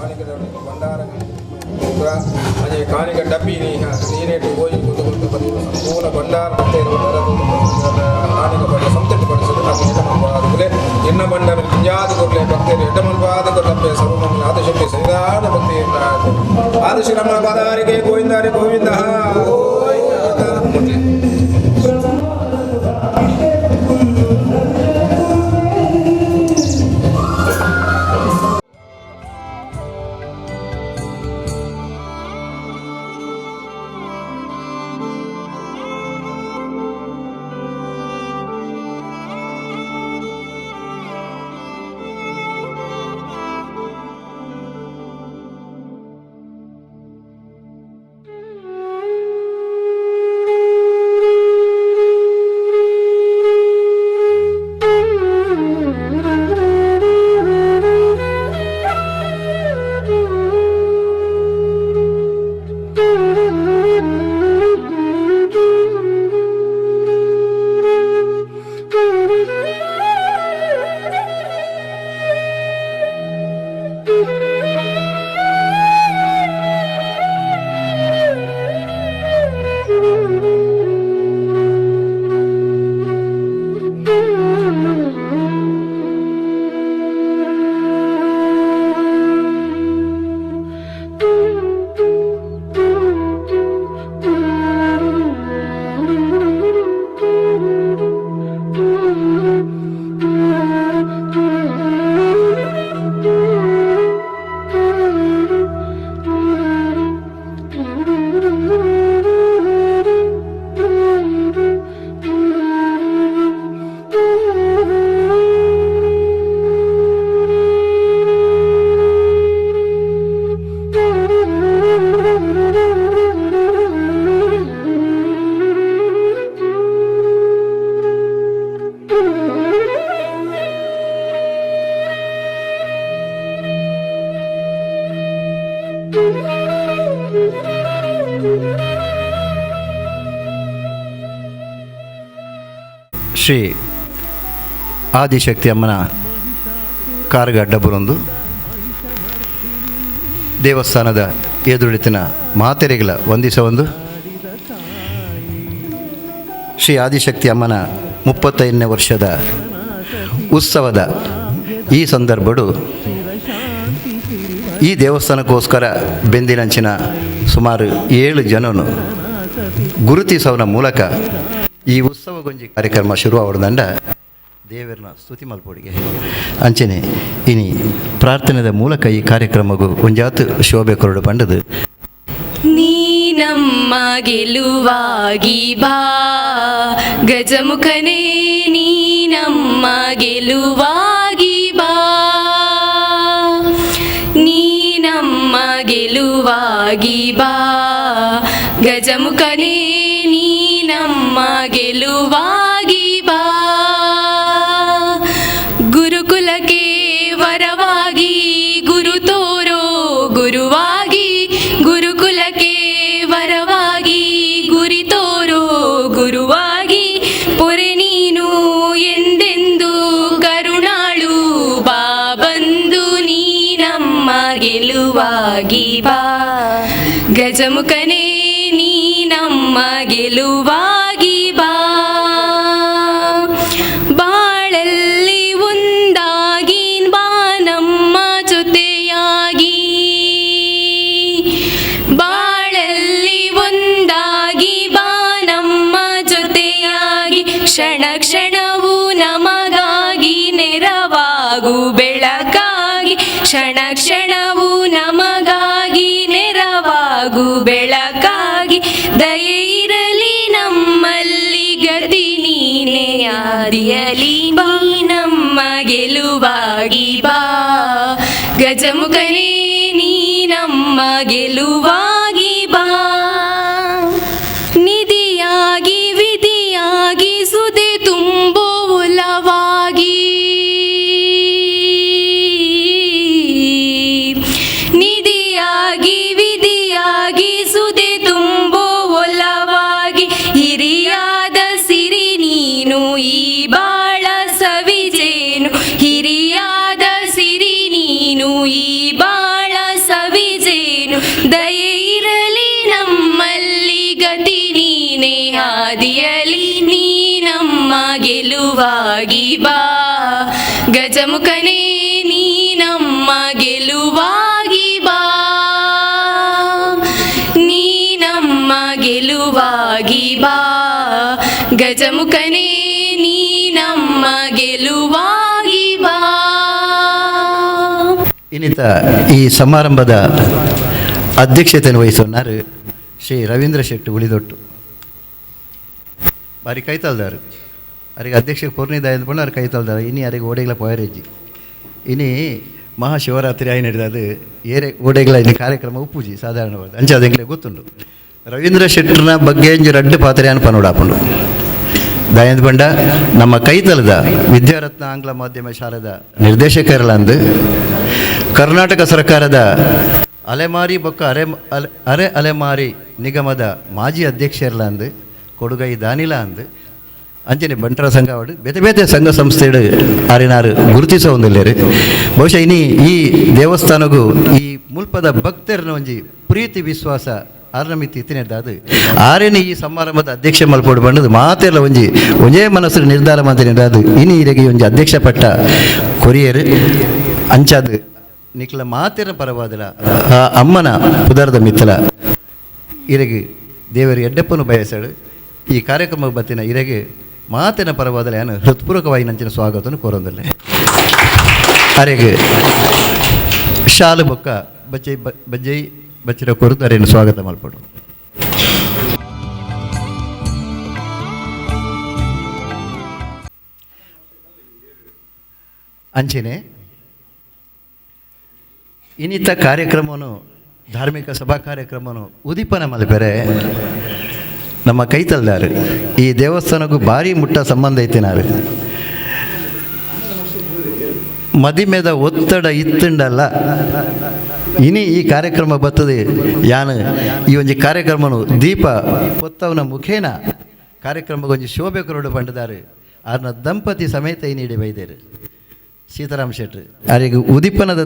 ಕಾಣಿಕೆದ ಭಂಡಾರ ಅಂಚೆ ಕಾಣಿಕೆ ಡಬ್ಬಿ ನೀರೇಟು ಹೋಗಿ ಕುಂದು ಸಂಪೂರ್ಣ ಭಂಡಾರ ಕಾಣಿಕೆ ಪಡೆದ ಸಂತೃಪ್ತಿ ಪಡಿಸಲು ಅದು ಮಲ್ಪಾದಕುಲೆ ಎನ್ನ ಭಂಡಾರ ದಿಂಜಾದ ಕೊರ್ಲೆ ಭಕ್ತರು ಎಡ್ಡ ಮಲ್ಪಾದ ಕೊರ್ಲಪ್ಪೆ ಸರ್ವಮಂಗಲ ಆದಿಶಕ್ತಿ ಸರಿದಾದ ಭಕ್ತಿ ಆದಿಶ್ರೀ ರಮಣ ಪಾದಾರಿಗೆ ಗೋವಿಂದಾರಿ ಗೋವಿಂದ. ಶ್ರೀ ಆದಿಶಕ್ತಿ ಅಮ್ಮನ ಕಾರುಗಡ್ಡಬುರೊಂದು ದೇವಸ್ಥಾನದ ಎದುರಿತಿನ ಮಾತೆರೆಗಳ ವಂದಿಸ ಒಂದು ಶ್ರೀ ಆದಿಶಕ್ತಿ ಅಮ್ಮನ 35ನೇ ವರ್ಷದ ಉತ್ಸವದ ಈ ಸಂದರ್ಭಡು ಈ ದೇವಸ್ಥಾನಕ್ಕೋಸ್ಕರ ಬೆಂದಿನಂಚಿನ ಸುಮಾರು 7 ಜನನು ಗುರುತಿಸವನ ಮೂಲಕ ಈ ಉತ್ಸವಗೊಂಜಿ ಕಾರ್ಯಕ್ರಮ ಶುರುವಾವಡ್ದಂಡ ದೇವರನ ಸ್ತುತಿ ಮಲ್ಪೊಡಿಗೆ ಅಂಚನೆ ಇನಿ ಪ್ರಾರ್ಥನೆದ ಮೂಲಕ ಈ ಕಾರ್ಯಕ್ರಮಗೂ ಒಂಜಾತು ಶೋಭೆ ಕೊರಡು ಪಂಡದು. ನೀ ನಮ್ಮ ಗೆಲುವಾಗಿ ಬಾ ಗಜಮುಖನೇ, ನೀ ನಮ್ಮ ಗೆಲುವಾಗಿ ಬಾ, ನೀ ನಮ್ಮ ಗೆಲುವಾಗಿ ಬಾ ಗಜಮುಖನೇ, ನೀ ನಮ್ಮ ಗೆಲುವಾಗಿ ಬಾ. ಗುರುಕುಲಕ್ಕೆ ವರವಾಗಿ ಗುರು ತೋರೋ ಗುರುವಾಗಿ, ಗುರುಕುಲಕ್ಕೆ ವರವಾಗಿ ಗುರಿ ತೋರೋ ಗುರುವಾಗಿ, ಪೊರೆ ನೀನು ಎಂದೆಂದು ಕರುಣಾಳು ಬಾ ಬಂದು, ನೀ ನಮ್ಮ ಗೆಲುವಾಗಿ ಬಾ ಗಜಮುಖನೇ, ನೀ ನಮ್ಮ ಗೆಲುವಾಗಿ ಬಾ. ಬಾಳಲ್ಲಿ ಒಂದಾಗಿ ಬಾ ನಮ್ಮ ಜೊತೆಯಾಗಿ, ಬಾಳಲ್ಲಿ ಒಂದಾಗಿ ಬಾ ನಮ್ಮ ಜೊತೆಯಾಗಿ, ಕ್ಷಣ ಕ್ಷಣವೂ ನಮಗಾಗಿ ನೆರವಾಗು ಬೆಳಕಾಗಿ, ಕ್ಷಣ ಕ್ಷಣವೂ ನಮಗಾಗಿ ನೆರವಾಗು ಬೆಳಕಾಗಿ, ದಯೆ ಇರಲಿ ನಮ್ಮಲ್ಲಿ ಗತಿ ನೀನೇ ಆದಿಯಲಿ, ಬಾ ನಮ್ಮ ಗೆಲುವಾಗಿ ಬಾ ಗಜಮುಖನೇ, ನೀ ನಮ್ಮ ಗೆಲುವಾಗಿ ಬಾ. ನಿಧಿಯಾಗಿ ವಿಧಿಯಾಗಿ ಸುದೆ ತುಂಬೋ ಒಲವಾಗಿ, ನಿಧಿಯಾಗಿ ವಿಧಿಯಾಗಿ ಸುದೆ ತುಂಬೋ ಒಲವಾಗಿ, ಹಿರಿಯಾದ ಸಿರಿ ನೀನು ಈ ಬಾಳ ಸವಿಜೇನು, ಹಿರಿಯಾದ ಸಿರಿ ನೀನು ಈ ಬಾಳ ಹಾದಿಯಲಿ ನೀ ನಮ್ಮ ಗೆಲುವಾಗಿ ಬಾ. ಗಜಮುಖನೇ ನೀ ನಮ್ಮ ಗೆಲುವಾಗಿ ಬಾ, ನೀ ನಮ್ಮ ಗೆಲುವಾಗಿ ಬಾ. ಗಜಮುಖನೇ ನೀ ನಮ್ಮ ಗೆಲುವಾಗಿ ಬಾ. ಇನ್ನಿತ ಈ ಸಮಾರಂಭದ ಅಧ್ಯಕ್ಷತೆಯನ್ನು ವಹಿಸುವన్నారు ಶ್ರೀ ರವೀಂದ್ರ ಶೆಟ್ಟಿ ಉಳಿದೊಟ್ಟು. ಬಾರಿ ಕೈತಲ್ದಾರು ಅರಿಗೆ ಅಧ್ಯಕ್ಷ ಪೂರ್ಣಿದಾಯ ಪಂಡ ಅವ್ರು ಕೈತಲ್ದಾರು. ಇನಿ ಅರಿಗೆ ಓಡೆಗ್ಲ ಪೋಯರೆಜ್ಜಿ. ಇನಿ ಮಹಾಶಿವರಾತ್ರಿ ಆಯಿ ನಡೆದದು ಏರೆ ಓಡೆಗ್ಲ ಇನಿ ಕಾರ್ಯಕ್ರಮ ಉಪ್ಪುಜಿ ಸಾಧಾರಣವಾದ ಅಂಚೆ ಅದು ಎಂಕ್ಲೆ ಗೊತ್ತುಂಡು. ರವೀಂದ್ರ ಶೆಟ್ಟರ್ನ ಬಗ್ಗೆ ಇಂಜಿ ರಡ್ಡು ಪಾತ್ರೆಯನ್ನು ಪನೋಡಾಪುಂಡು. ದಯಂದ್ ಬಂಡ ನಮ್ಮ ಕೈತಲದ ವಿದ್ಯಾರತ್ನ ಆಂಗ್ಲ ಮಾಧ್ಯಮ ಶಾಲೆದ ನಿರ್ದೇಶಕರಲಂದು ಕರ್ನಾಟಕ ಸರ್ಕಾರದ ಅಲೆಮಾರಿ ಬೊಕ್ಕ ಅರೆ ಅಲೆ ಅರೆ ಅಲೆಮಾರಿ ನಿಗಮದ ಮಾಜಿ ಅಧ್ಯಕ್ಷರಲಂದು ಕೊಡುಗೈ ದಾನಿಲ ಅಂದು ಅಂಚನೆ ಬಂಟರ ಸಂಘ ಅವಡು ಬೇತೆ ಬೇತೆ ಸಂಘ ಸಂಸ್ಥೆಡು ಆರಿನಾರು ಗುರುತಿಸ ಹೊಂದಿಲ್ಲೇರು. ಬಹುಶಃ ಇನಿ ಈ ದೇವಸ್ಥಾನಗೂ ಈ ಮುಲ್ಪದ ಭಕ್ತರನ ಒಂಜಿ ಪ್ರೀತಿ ವಿಶ್ವಾಸ ಆರ್ನಮಿತಿ ಇತ್ತಿನೆಡ್ದಾದು ಆರೇನೆ ಈ ಸಮಾರಂಭದ ಅಧ್ಯಕ್ಷ ಮಲ್ಪೋಡು ಬಂಡದು ಮಾತೆಲ್ಲ ಒಂಜಿ ಒಂಜೇ ಮನಸ್ಸು ನಿರ್ಧಾರ ಮಂತಿನೆಡ್ದಾದು ಇನಿ ಇರೆಗೆ ಒಂಜಿ ಅಧ್ಯಕ್ಷ ಪಟ್ಟ ಕೊರಿಯರು ಅಂಚಾದು ನಿಕ್ಲ ಮಾತಿನ ಪರವಾದಲ ಆ ಅಮ್ಮನ ಪುದರ್ದ ಮಿತ್ತಲ ಇರೆಗೆ ದೇವರು ಎಡ್ಡೆಪ್ಪನು ಬಯಸಾಡು. ಈ ಕಾರ್ಯಕ್ರಮ ಬತ್ತಿನ ಇರೆಗೆ ಮಾತಿನ ಪರವಾದಲ ಏನು ಹೃತ್ಪೂರ್ವಕವಾಗಿ ನಂಚಿನ ಸ್ವಾಗತವನ್ನು ಕೋರೊಂದಿಲ್ಲ. ಅರೆಗೆ ಶಾಲು ಬೊಕ್ಕ ಬಚ್ಚೈ ಬಜ್ಜೈ ಬಚ್ಚಿರ ಕೊರದು ಅರೇನು ಸ್ವಾಗತ ಮಲ್ಪಡು. ಅಂಚೆನೆ ಇನ್ನಿತ ಕಾರ್ಯಕ್ರಮವನ್ನು ಧಾರ್ಮಿಕ ಸಭಾ ಕಾರ್ಯಕ್ರಮವನ್ನು ಉದೀಪನ ಮಲ್ಪೆರೆ ನಮ್ಮ ಕೈತಲ್ದಾರು ಈ ದೇವಸ್ಥಾನಕ್ಕೂ ಭಾರಿ ಮುಟ್ಟ ಸಂಬಂಧ ಐತಿನಾರು. ಮದಿಮೆದ ಒತ್ತಡ ಇತ್ತುಂಡಲ್ಲ ಇನಿ ಈ ಕಾರ್ಯಕ್ರಮ ಬರ್ತದೆ. ಯಾನು ಈ ಒಂಜಿ ಕಾರ್ಯಕ್ರಮನು ದೀಪ ಪೊತ್ತವನ ಮುಖೇನ ಕಾರ್ಯಕ್ರಮಕ್ಕೊಂಜಿ ಶೋಭೆ ಕೊರಡು ಪಂಡದಾರು ಆರ್ನ ದಂಪತಿ ಸಮೇತ ನೀಡಿ ಬೈದೇರು ಸೀತಾರಾಮ್ ಶೆಟ್ರು. ಆರಿಗೆ ಉದೀಪನದ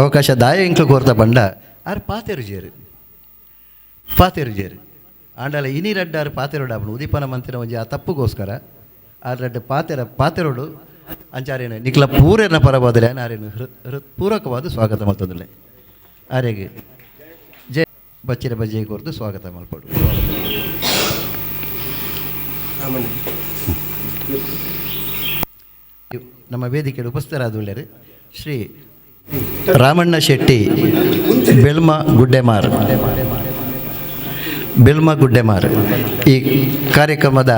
ಅವಕಾಶ ದಾಯ ಇಂಕ್ಲು ಕೋರ್ತ ಪಂಡ ಆರ್ ಪಾತೆರು ಜೇರು ಪಾತೆರು ಜೇರು ಆಂಡಲ ಇನಿ ರಡ್ಡಾರು ಪಾತೆರೋಡು ಉದೀಪನ ಮಂತಿನ ಒಂಜಿ ಆ ತಪ್ಪುಗೋಸ್ಕರ ಆರ್ ರಡ್ಡ ಪಾತೆರ ಪಾತೆರೋಡು ಅಂಚಾರೇನು ನಿಕ್ಲ ಪೂರೇನ ಪರವಾದಲೆ ಆರೇನು ಹೃತ್ಪೂರ್ವಕವಾದ ಸ್ವಾಗತ ಮಲ್ತೊಂದುಲ್ಲೆ. ಆರೆಗೆ ಜಯ ಬಚ್ಚಿರ ಬಜ್ಜೆ ಕೋರ್ದು ಸ್ವಾಗತ ಮಲ್ಪಡು. ನಮ್ಮ ವೇದಿಕೆಯಲ್ಲಿ ಉಪಸ್ಥಿತರಾದುಳ್ಳರು ಶ್ರೀ ರಾಮಣ್ಣ ಶೆಟ್ಟಿ ಬೆಲ್ಮ ಗುಡ್ಡೆಮಾರ್ ಬೆಲ್ಮ ಗುಡ್ಡೆಮಾರ್ ಈ ಕಾರ್ಯಕ್ರಮದ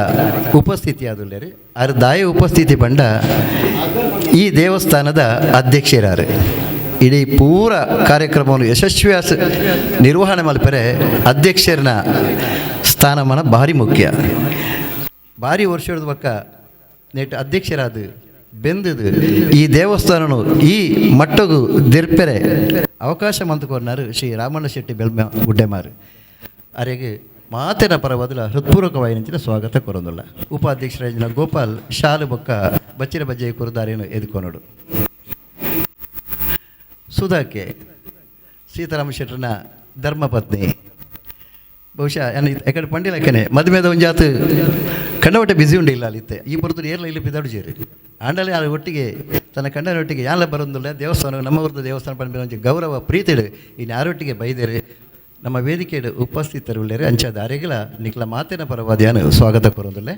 ಉಪಸ್ಥಿತಿಯಾದುಳ್ಳರು. ಆರ್ ದಾಯ ಉಪಸ್ಥಿತಿ ಬಂಡ ಈ ದೇವಸ್ಥಾನದ ಅಧ್ಯಕ್ಷರಾರು. ಇಡೀ ಪೂರ ಕಾರ್ಯಕ್ರಮವನ್ನು ಯಶಸ್ವಿ ನಿರ್ವಹಣೆ ಮಲ್ಪರೆ ಅಧ್ಯಕ್ಷರನ ಸ್ಥಾನಮಾನ ಭಾರಿ ಮುಖ್ಯ. ಭಾರಿ ವರ್ಷದ ಬಕ್ಕ ನೆಟ್ ಅಧ್ಯಕ್ಷರಾದ ಬೆಂದದು ಈ ದೇವಸ್ಥಾನನು ಈ ಮಟ್ಟಗು ದಿರ್ಪೆರೆ ಅವಕಾಶ ಮಂತುಕೊರ್ನಾರು ಶ್ರೀ ರಾಮಣ್ಣ ಶೆಟ್ಟಿ ಬೆಲ್ಮ ಗುಡ್ಡೆಮಾರು. ಅರೆಗೆ ಮಾತಿನ ಪರವಾದಲ ಹೃತ್ಪೂರ್ವಕವಾಗಿ ನಿಂತಿನ ಸ್ವಾಗತ ಕೊರೊಂದುಲ್ಲ. ಉಪಾಧ್ಯಕ್ಷರಾಜಿನ ಗೋಪಾಲ್ ಶಾಲು ಬೊಕ್ಕ ಬಚ್ಚಿರ ಬಜ್ಜೆ ಕುರುದಾರೇನು ಎದುಕೊನೋಡು. ಸುಧಾಕೆ ಸೀತಾರಾಮ ಶೆಟ್ಟರ್ನ ಧರ್ಮಪತ್ನಿ ಬಹುಶಃ ಎಕಡೆ ಪಂಡಿಲಕ್ಕನೆ ಮದುವೆದ ಒಂಜಾತು ಕಂಡವಟ್ಟೆ ಬಿಸಿ ಉಂಡಿಲ್ಲ ಅಲ್ಲಿತ್ತೆ ಈ ಬರ್ತದೆ ಏರ್ಲ ಇಲ್ಲಿ ಪಿದಾಡು ಜೇರು ಆಂಡಲೆ ಆ ಒಟ್ಟಿಗೆ ತನ್ನ ಕಂಡನ ಒಟ್ಟಿಗೆ ಯಾಲ ಬರೋದಿಲ್ಲ ದೇವಸ್ಥಾನ ನಮ್ಮ ಊರದ ದೇವಸ್ಥಾನ ಪಂಡ ಒಂಜಿ ಗೌರವ ಪ್ರೀತಿಡು ಇನ್ನು ಯಾರೊಟ್ಟಿಗೆ ಬೈದೇರು ನಮ್ಮ ವೇದಿಕೆಡು ಉಪಸ್ಥಿತರುಳ್ಳೇರು ಅಂಚಾದ ಅರೆಗಳ ನಿಕ್ಲ ಮಾತಿನ ಪರವಾದಿಯಾನು ಸ್ವಾಗತ ಕೊರೊಂದುಲ್ಲೆ.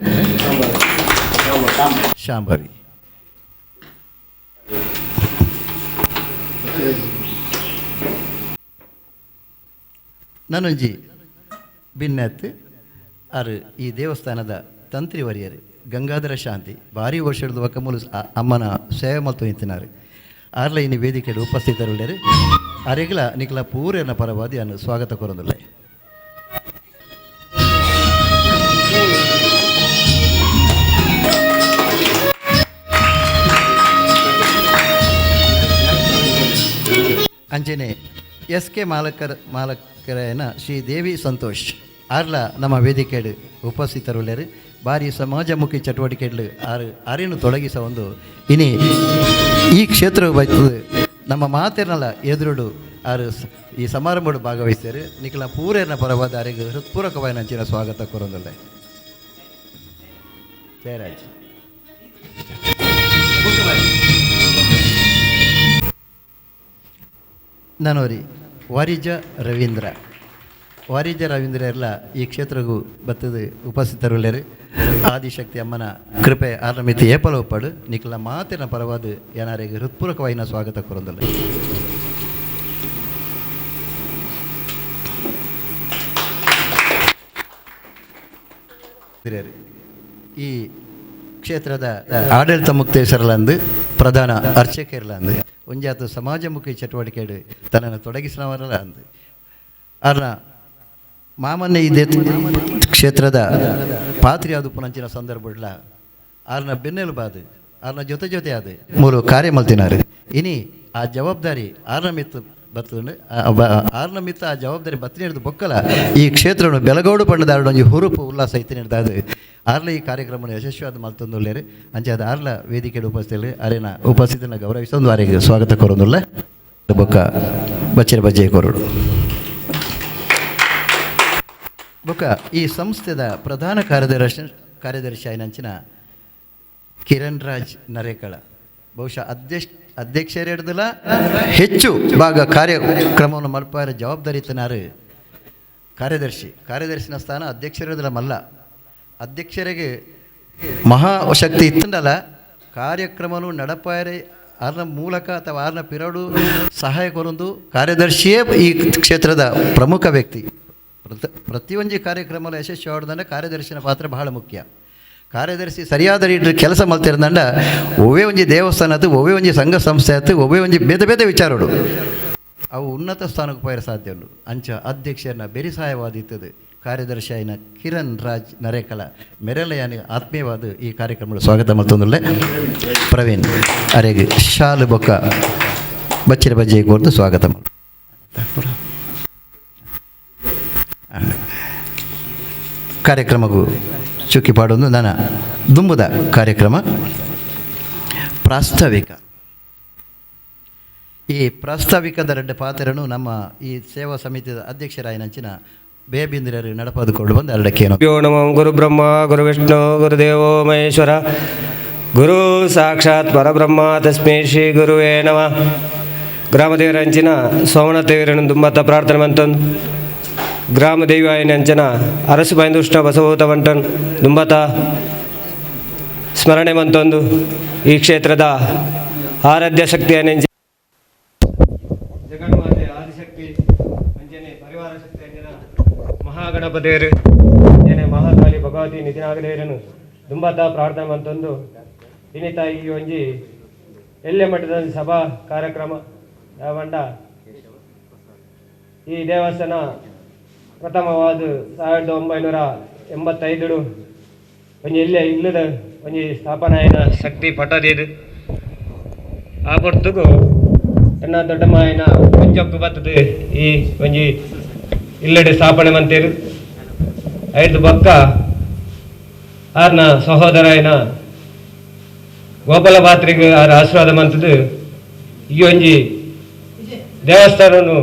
ಶಾಂಭವಿ ನಾನೊಂಜಿ ಬಿನ್ನತ್ ಆರು ಈ ದೇವಸ್ಥಾನದ ತಂತ್ರಿ ವರಿಯರು ಗಂಗಾಧರ ಶಾಂತಿ ಭಾರಿ ವರ್ಷದ ಒಕ್ಕಮೂಲು ಅಮ್ಮನ ಸೇವೆ ಮಲ್ತು ನಿಂತಿನಾರು. ಆರ್ಲ ಇನಿ ವೇದಿಕೆಯಲ್ಲಿ ಉಪಸ್ಥಿತರುಳ್ಳೇರು ಅರೆಗಳ ನಿಕ್ಲ ಪೂರೇನ ಪರವಾದಿ ಅನ್ನು ಸ್ವಾಗತ ಕೊರೊಂದುಲ್ಲೆ. ಅಂಚನೆ ಎಸ್ ಕೆ ಮಾಲಕರನ ಶ್ರೀ ದೇವಿ ಸಂತೋಷ್ ಆರ್ಲ ನಮ್ಮ ವೇದಿಕೆಡು ಉಪಸ್ಥಿತರುಳ್ಳೇರು. ಭಾರಿ ಸಮಾಜಮುಖಿ ಚಟುವಟಿಕೆಗಳು ಆರು ಅರಿನು ತೊಡಗಿಸ ಒಂದು ಇನಿ ಈ ಕ್ಷೇತ್ರ ಬರ್ತದೆ ನಮ್ಮ ಮಾತಿನಲ್ಲ ಎದುರುಡು ಆರು ಈ ಸಮಾರಂಭಡು ಭಾಗವಹಿಸ್ತಾರೆ. ನಿಖಲ ಪೂರೇನ ಪರವಾದ ಅರೆಗೆ ಹೃತ್ಪೂರ್ವಕವಾಗಿ ನಂಚಿನ ಸ್ವಾಗತ ಕೊರೊಂದುಲ್ಲೆ. ತಯಾರಾಜ್ ನಾನೋರಿ ವಾರಿಜ ರವೀಂದ್ರ ವಾರಿಜ ರವೀಂದ್ರ ಎಲ್ಲ ಈ ಕ್ಷೇತ್ರಗೂ ಬತ್ತದ ಉಪಸ್ಥಿತರುಳ್ಳರು. ಆದಿಶಕ್ತಿ ಅಮ್ಮನ ಕೃಪೆ ಆರಮಿತಿ ಏಪಲ ಒಪ್ಪಾಡು ನಿಖಲ ಮಾತಿನ ಪರವಾದ ಏನಾರಿಗೆ ಹೃತ್ಪೂರ್ವಕವಾಗಿನ ಸ್ವಾಗತ ಕೊರೊಂದಲ್ಲ. ಈ ಕ್ಷೇತ್ರದ ಆಡಳಿತ ಮುಕ್ತೇಶ್ವರಲಂದು ಪ್ರಧಾನ ಅರ್ಚಕರ್ಲಂದು ಒಂಜಾತ ಸಮಾಜಮುಖಿ ಚಟುವಟಿಕೆ ತನ್ನನ್ನು ತೊಡಗಿಸಿನವರಲ್ಲ ಅಂದು ಅರ್ನ ಮಾಮನ್ಯ ಇದೇ ಕ್ಷೇತ್ರದ ಪಾತ್ರಿ ಅದು ಪುನಂಚಿನ ಸಂದರ್ಭಡ್ಲ ಆರ್ನ ಬೆನ್ನೆಲುಬಾದು ಆರ್ನ ಜೊತೆ ಜೊತೆ ಅದು ಮೂರು ಕಾರ್ಯ ಮಲ್ತಿನಾರು. ಇನಿ ಆ ಜವಾಬ್ದಾರಿ ಆರ್ನ ಮಿತ್ತು ಬತ್ತುಂಡು ಆರ್ನ ಮಿತ್ತ ಆ ಜವಾಬ್ದಾರಿ ಬತ್ತಿ ಹಿಡಿದು ಬೊಕ್ಕಲ ಈ ಕ್ಷೇತ್ರವನ್ನು ಬೆಳಗೋಡು ಪಂಡದಾರಡು ಒಂಜಿ ಹುರುಪು ಉಲ್ಲಾಸ ಇತ್ತು ಹಿಡ್ದಾದು ಆರ್ಲ ಈ ಕಾರ್ಯಕ್ರಮವನ್ನು ಯಶಸ್ವಿಯಾದ ಮಲ್ತೊಂದುಲ್ಲೇರು. ಅಂಚೆ ಅದು ಆರ್ಲ ವೇದಿಕೆ ಉಪಸ್ಥಿತಿಯಲ್ಲಿ ಅರೇನ ಉಪಸ್ಥಿತಿಯನ್ನು ಗೌರವಿಸೊಂದು ಆರಿಗೆ ಸ್ವಾಗತ ಕೊರೊಂದುಲ್ಲ ಬೊಕ್ಕ ಬಚ್ಚರ ಬಜ್ಜೆ ಕೊರಡು. ಬೊಕ್ಕ ಈ ಸಂಸ್ಥೆದ ಪ್ರಧಾನ ಕಾರ್ಯದರ್ಶಿ ಆಯ್ನಂಚಿನ ಕಿರಣ್ ರಾಜ್ ನರೇಕಳ ಬಹುಶಃ ಅಧ್ಯಕ್ಷರ ಹಿಡ್ದಲ್ಲ ಹೆಚ್ಚು ಭಾಗ ಕಾರ್ಯಕ್ರಮವನ್ನು ಮಲ್ಪಾರ ಜವಾಬ್ದಾರಿ ತನಾರು ಕಾರ್ಯದರ್ಶಿನ ಸ್ಥಾನ ಅಧ್ಯಕ್ಷರ ಮಲ್ಲ. ಅಧ್ಯಕ್ಷರಿಗೆ ಮಹಾಶಕ್ತಿ ಇತ್ತಂಡಲ್ಲ ಕಾರ್ಯಕ್ರಮನು ನಡಪಾರೆ ಆರ್ನ ಮೂಲಕ ಅಥವಾ ಆರ್ನ ಪಿರಡು ಸಹಾಯ ಕೊರೊಂದು ಕಾರ್ಯದರ್ಶಿಯೇ ಈ ಕ್ಷೇತ್ರದ ಪ್ರಮುಖ ವ್ಯಕ್ತಿ. ಪ್ರತಿಯೊಂದು ಕಾರ್ಯಕ್ರಮ ಯಶಸ್ವಿ ಆಡೋದಂದ್ರೆ ಕಾರ್ಯದರ್ಶಿನ ಪಾತ್ರ ಬಹಳ ಮುಖ್ಯ. ಕಾರ್ಯದರ್ಶಿ ಸರಿಯಾದ ರೀತಿ ಕೆಲಸ ಮಲ್ತಿರಂದಂಡ ಒವ್ವೇ ಒಂಜಿ ದೇವಸ್ಥಾನ ಆತು, ಒವ್ವೇ ಒಂಜಿ ಸಂಘ ಸಂಸ್ಥೆ ಆತು, ಒವ್ವೇ ಒಂಜಿ ಬೇತೆ ಬೇತೆ ವಿಚಾರಗಳು ಅವು ಉನ್ನತ ಸ್ಥಾನಕ್ಕೆ ಪೋಯರ ಸಾಧ್ಯ ಉಂಡು. ಅಂಚ ಅಧ್ಯಕ್ಷರನ್ನ ಬೆರಿ ಸಹಾಯವಾದಿತ್ತದು ಕಾರ್ಯದರ್ಶಿ ಆಯ್ನ ಕಿರಣ್ ರಾಜ್ ನರೇಕಳ ಮೆರಲೆಯಾನಿ ಆತ್ಮೀಯವಾದ ಈ ಕಾರ್ಯಕ್ರಮದ ಸ್ವಾಗತ ಮತ್ತೊಂದುಳ್ಳೆ ಪ್ರವೀಣ್ ಅರೆಗೆ ಶಾಲು ಬೊಕ್ಕ ಬಚ್ಚಿರ ಬಜ್ಜೆ ಕೋರ್ದು ಸ್ವಾಗತ. ಕಾರ್ಯಕ್ರಮಕ್ಕೂ ಚುಕ್ಕಿ ಪಾಡೊಂದು ನನ್ನ ದುಂಬುದ ಕಾರ್ಯಕ್ರಮ ಪ್ರಾಸ್ತಾವಿಕ. ಈ ಪ್ರಾಸ್ತಾವಿಕದ ರೆಡ್ಡ ಪಾತ್ರನು ನಮ್ಮ ಈ ಸೇವಾ ಸಮಿತಿಯ ಅಧ್ಯಕ್ಷರಾಯನಂಚಿನ ಬೇಬಿಂದಿರರು ನಡಪಾದುಕೊಂಡು ಬಂದು ಅರಡಕ್ಕೇನು. ಯೋ ನಮಃ ಗುರು ಬ್ರಹ್ಮ ಗುರು ವಿಷ್ಣು ಗುರುದೇವೋ ಮಹೇಶ್ವರ ಗುರು ಸಾಕ್ಷಾತ್ ಪರಬ್ರಹ್ಮ ತಸ್ಮೈ ಶ್ರೀ ಗುರುವೇ ನಮಃ. ಗ್ರಾಮದೇವರಂಚಿನ ಸೋಮನಾಥೇವರನ್ನು ದುಂಬತ್ತ ಪ್ರಾರ್ಥನೆ ಮಂತಂದು ಗ್ರಾಮ ದೇವಾಯನಂಚನ ಅರಸು ಬೈಂದುಷ್ಟ ಬಸವೂತ ಬಂಟನ್ ದುಂಬತ ಸ್ಮರಣೆ ಮಂತೊಂದು ಈ ಕ್ಷೇತ್ರದ ಆರಾಧ್ಯ ಶಕ್ತಿಯ ನೆಂಚ ಜಗನ್ಮಾತೆ ಆದಿಶಕ್ತಿ ಅಂಜನೆ ಪರಿವಾರ ಶಕ್ತಿ ಅಂಜನ ಮಹಾಗಣಪತಿಯರು ಅಂಜನೆ ಮಹಾಕಾಳಿ ಭಗವತಿ ನಿಧಿನಾಗದೇವರನು ದುಂಬತ ಪ್ರಾರ್ಥನೆ ಮಂತೊಂದು ಇನ್ನಿತ ಈ ಒಂಜಿ ಎಲ್ಲೆ ಮಠದ ಸಭಾ ಕಾರ್ಯಕ್ರಮ ಯಾವಂಡ ಈ ದೇವಸ್ಥಾನ ಪ್ರಥಮವಾದ 1985 ಒಂಜಿ ಎಲ್ಲೆ ಇಲ್ಲದ ಒಂಜಿ ಸ್ಥಾಪನೆಯ ಶಕ್ತಿ ಪಟ್ಟದಿದು ಆ ಪೊರ್ತುಗು ಎನ್ನ ದೊಡ್ಡಮಾಯನ ಒಂಜೊಕ್ಕು ಬರ್ತದೆ ಈ ಒಂಜಿ ಇಲ್ಲಡೆ ಸ್ಥಾಪನೆ ಮಂತೇರು. ಐದು ಬಕ್ಕ ಆರ್ನ ಸಹೋದರಾಯನ ಗೋಪಾಲ ಪಾತ್ರೆಗೆ ಆರ ಆಶೀರ್ವಾದ ಮಂತದ್ದು ಈ ಒಂಜಿ ದೇವಸ್ಥಾನನು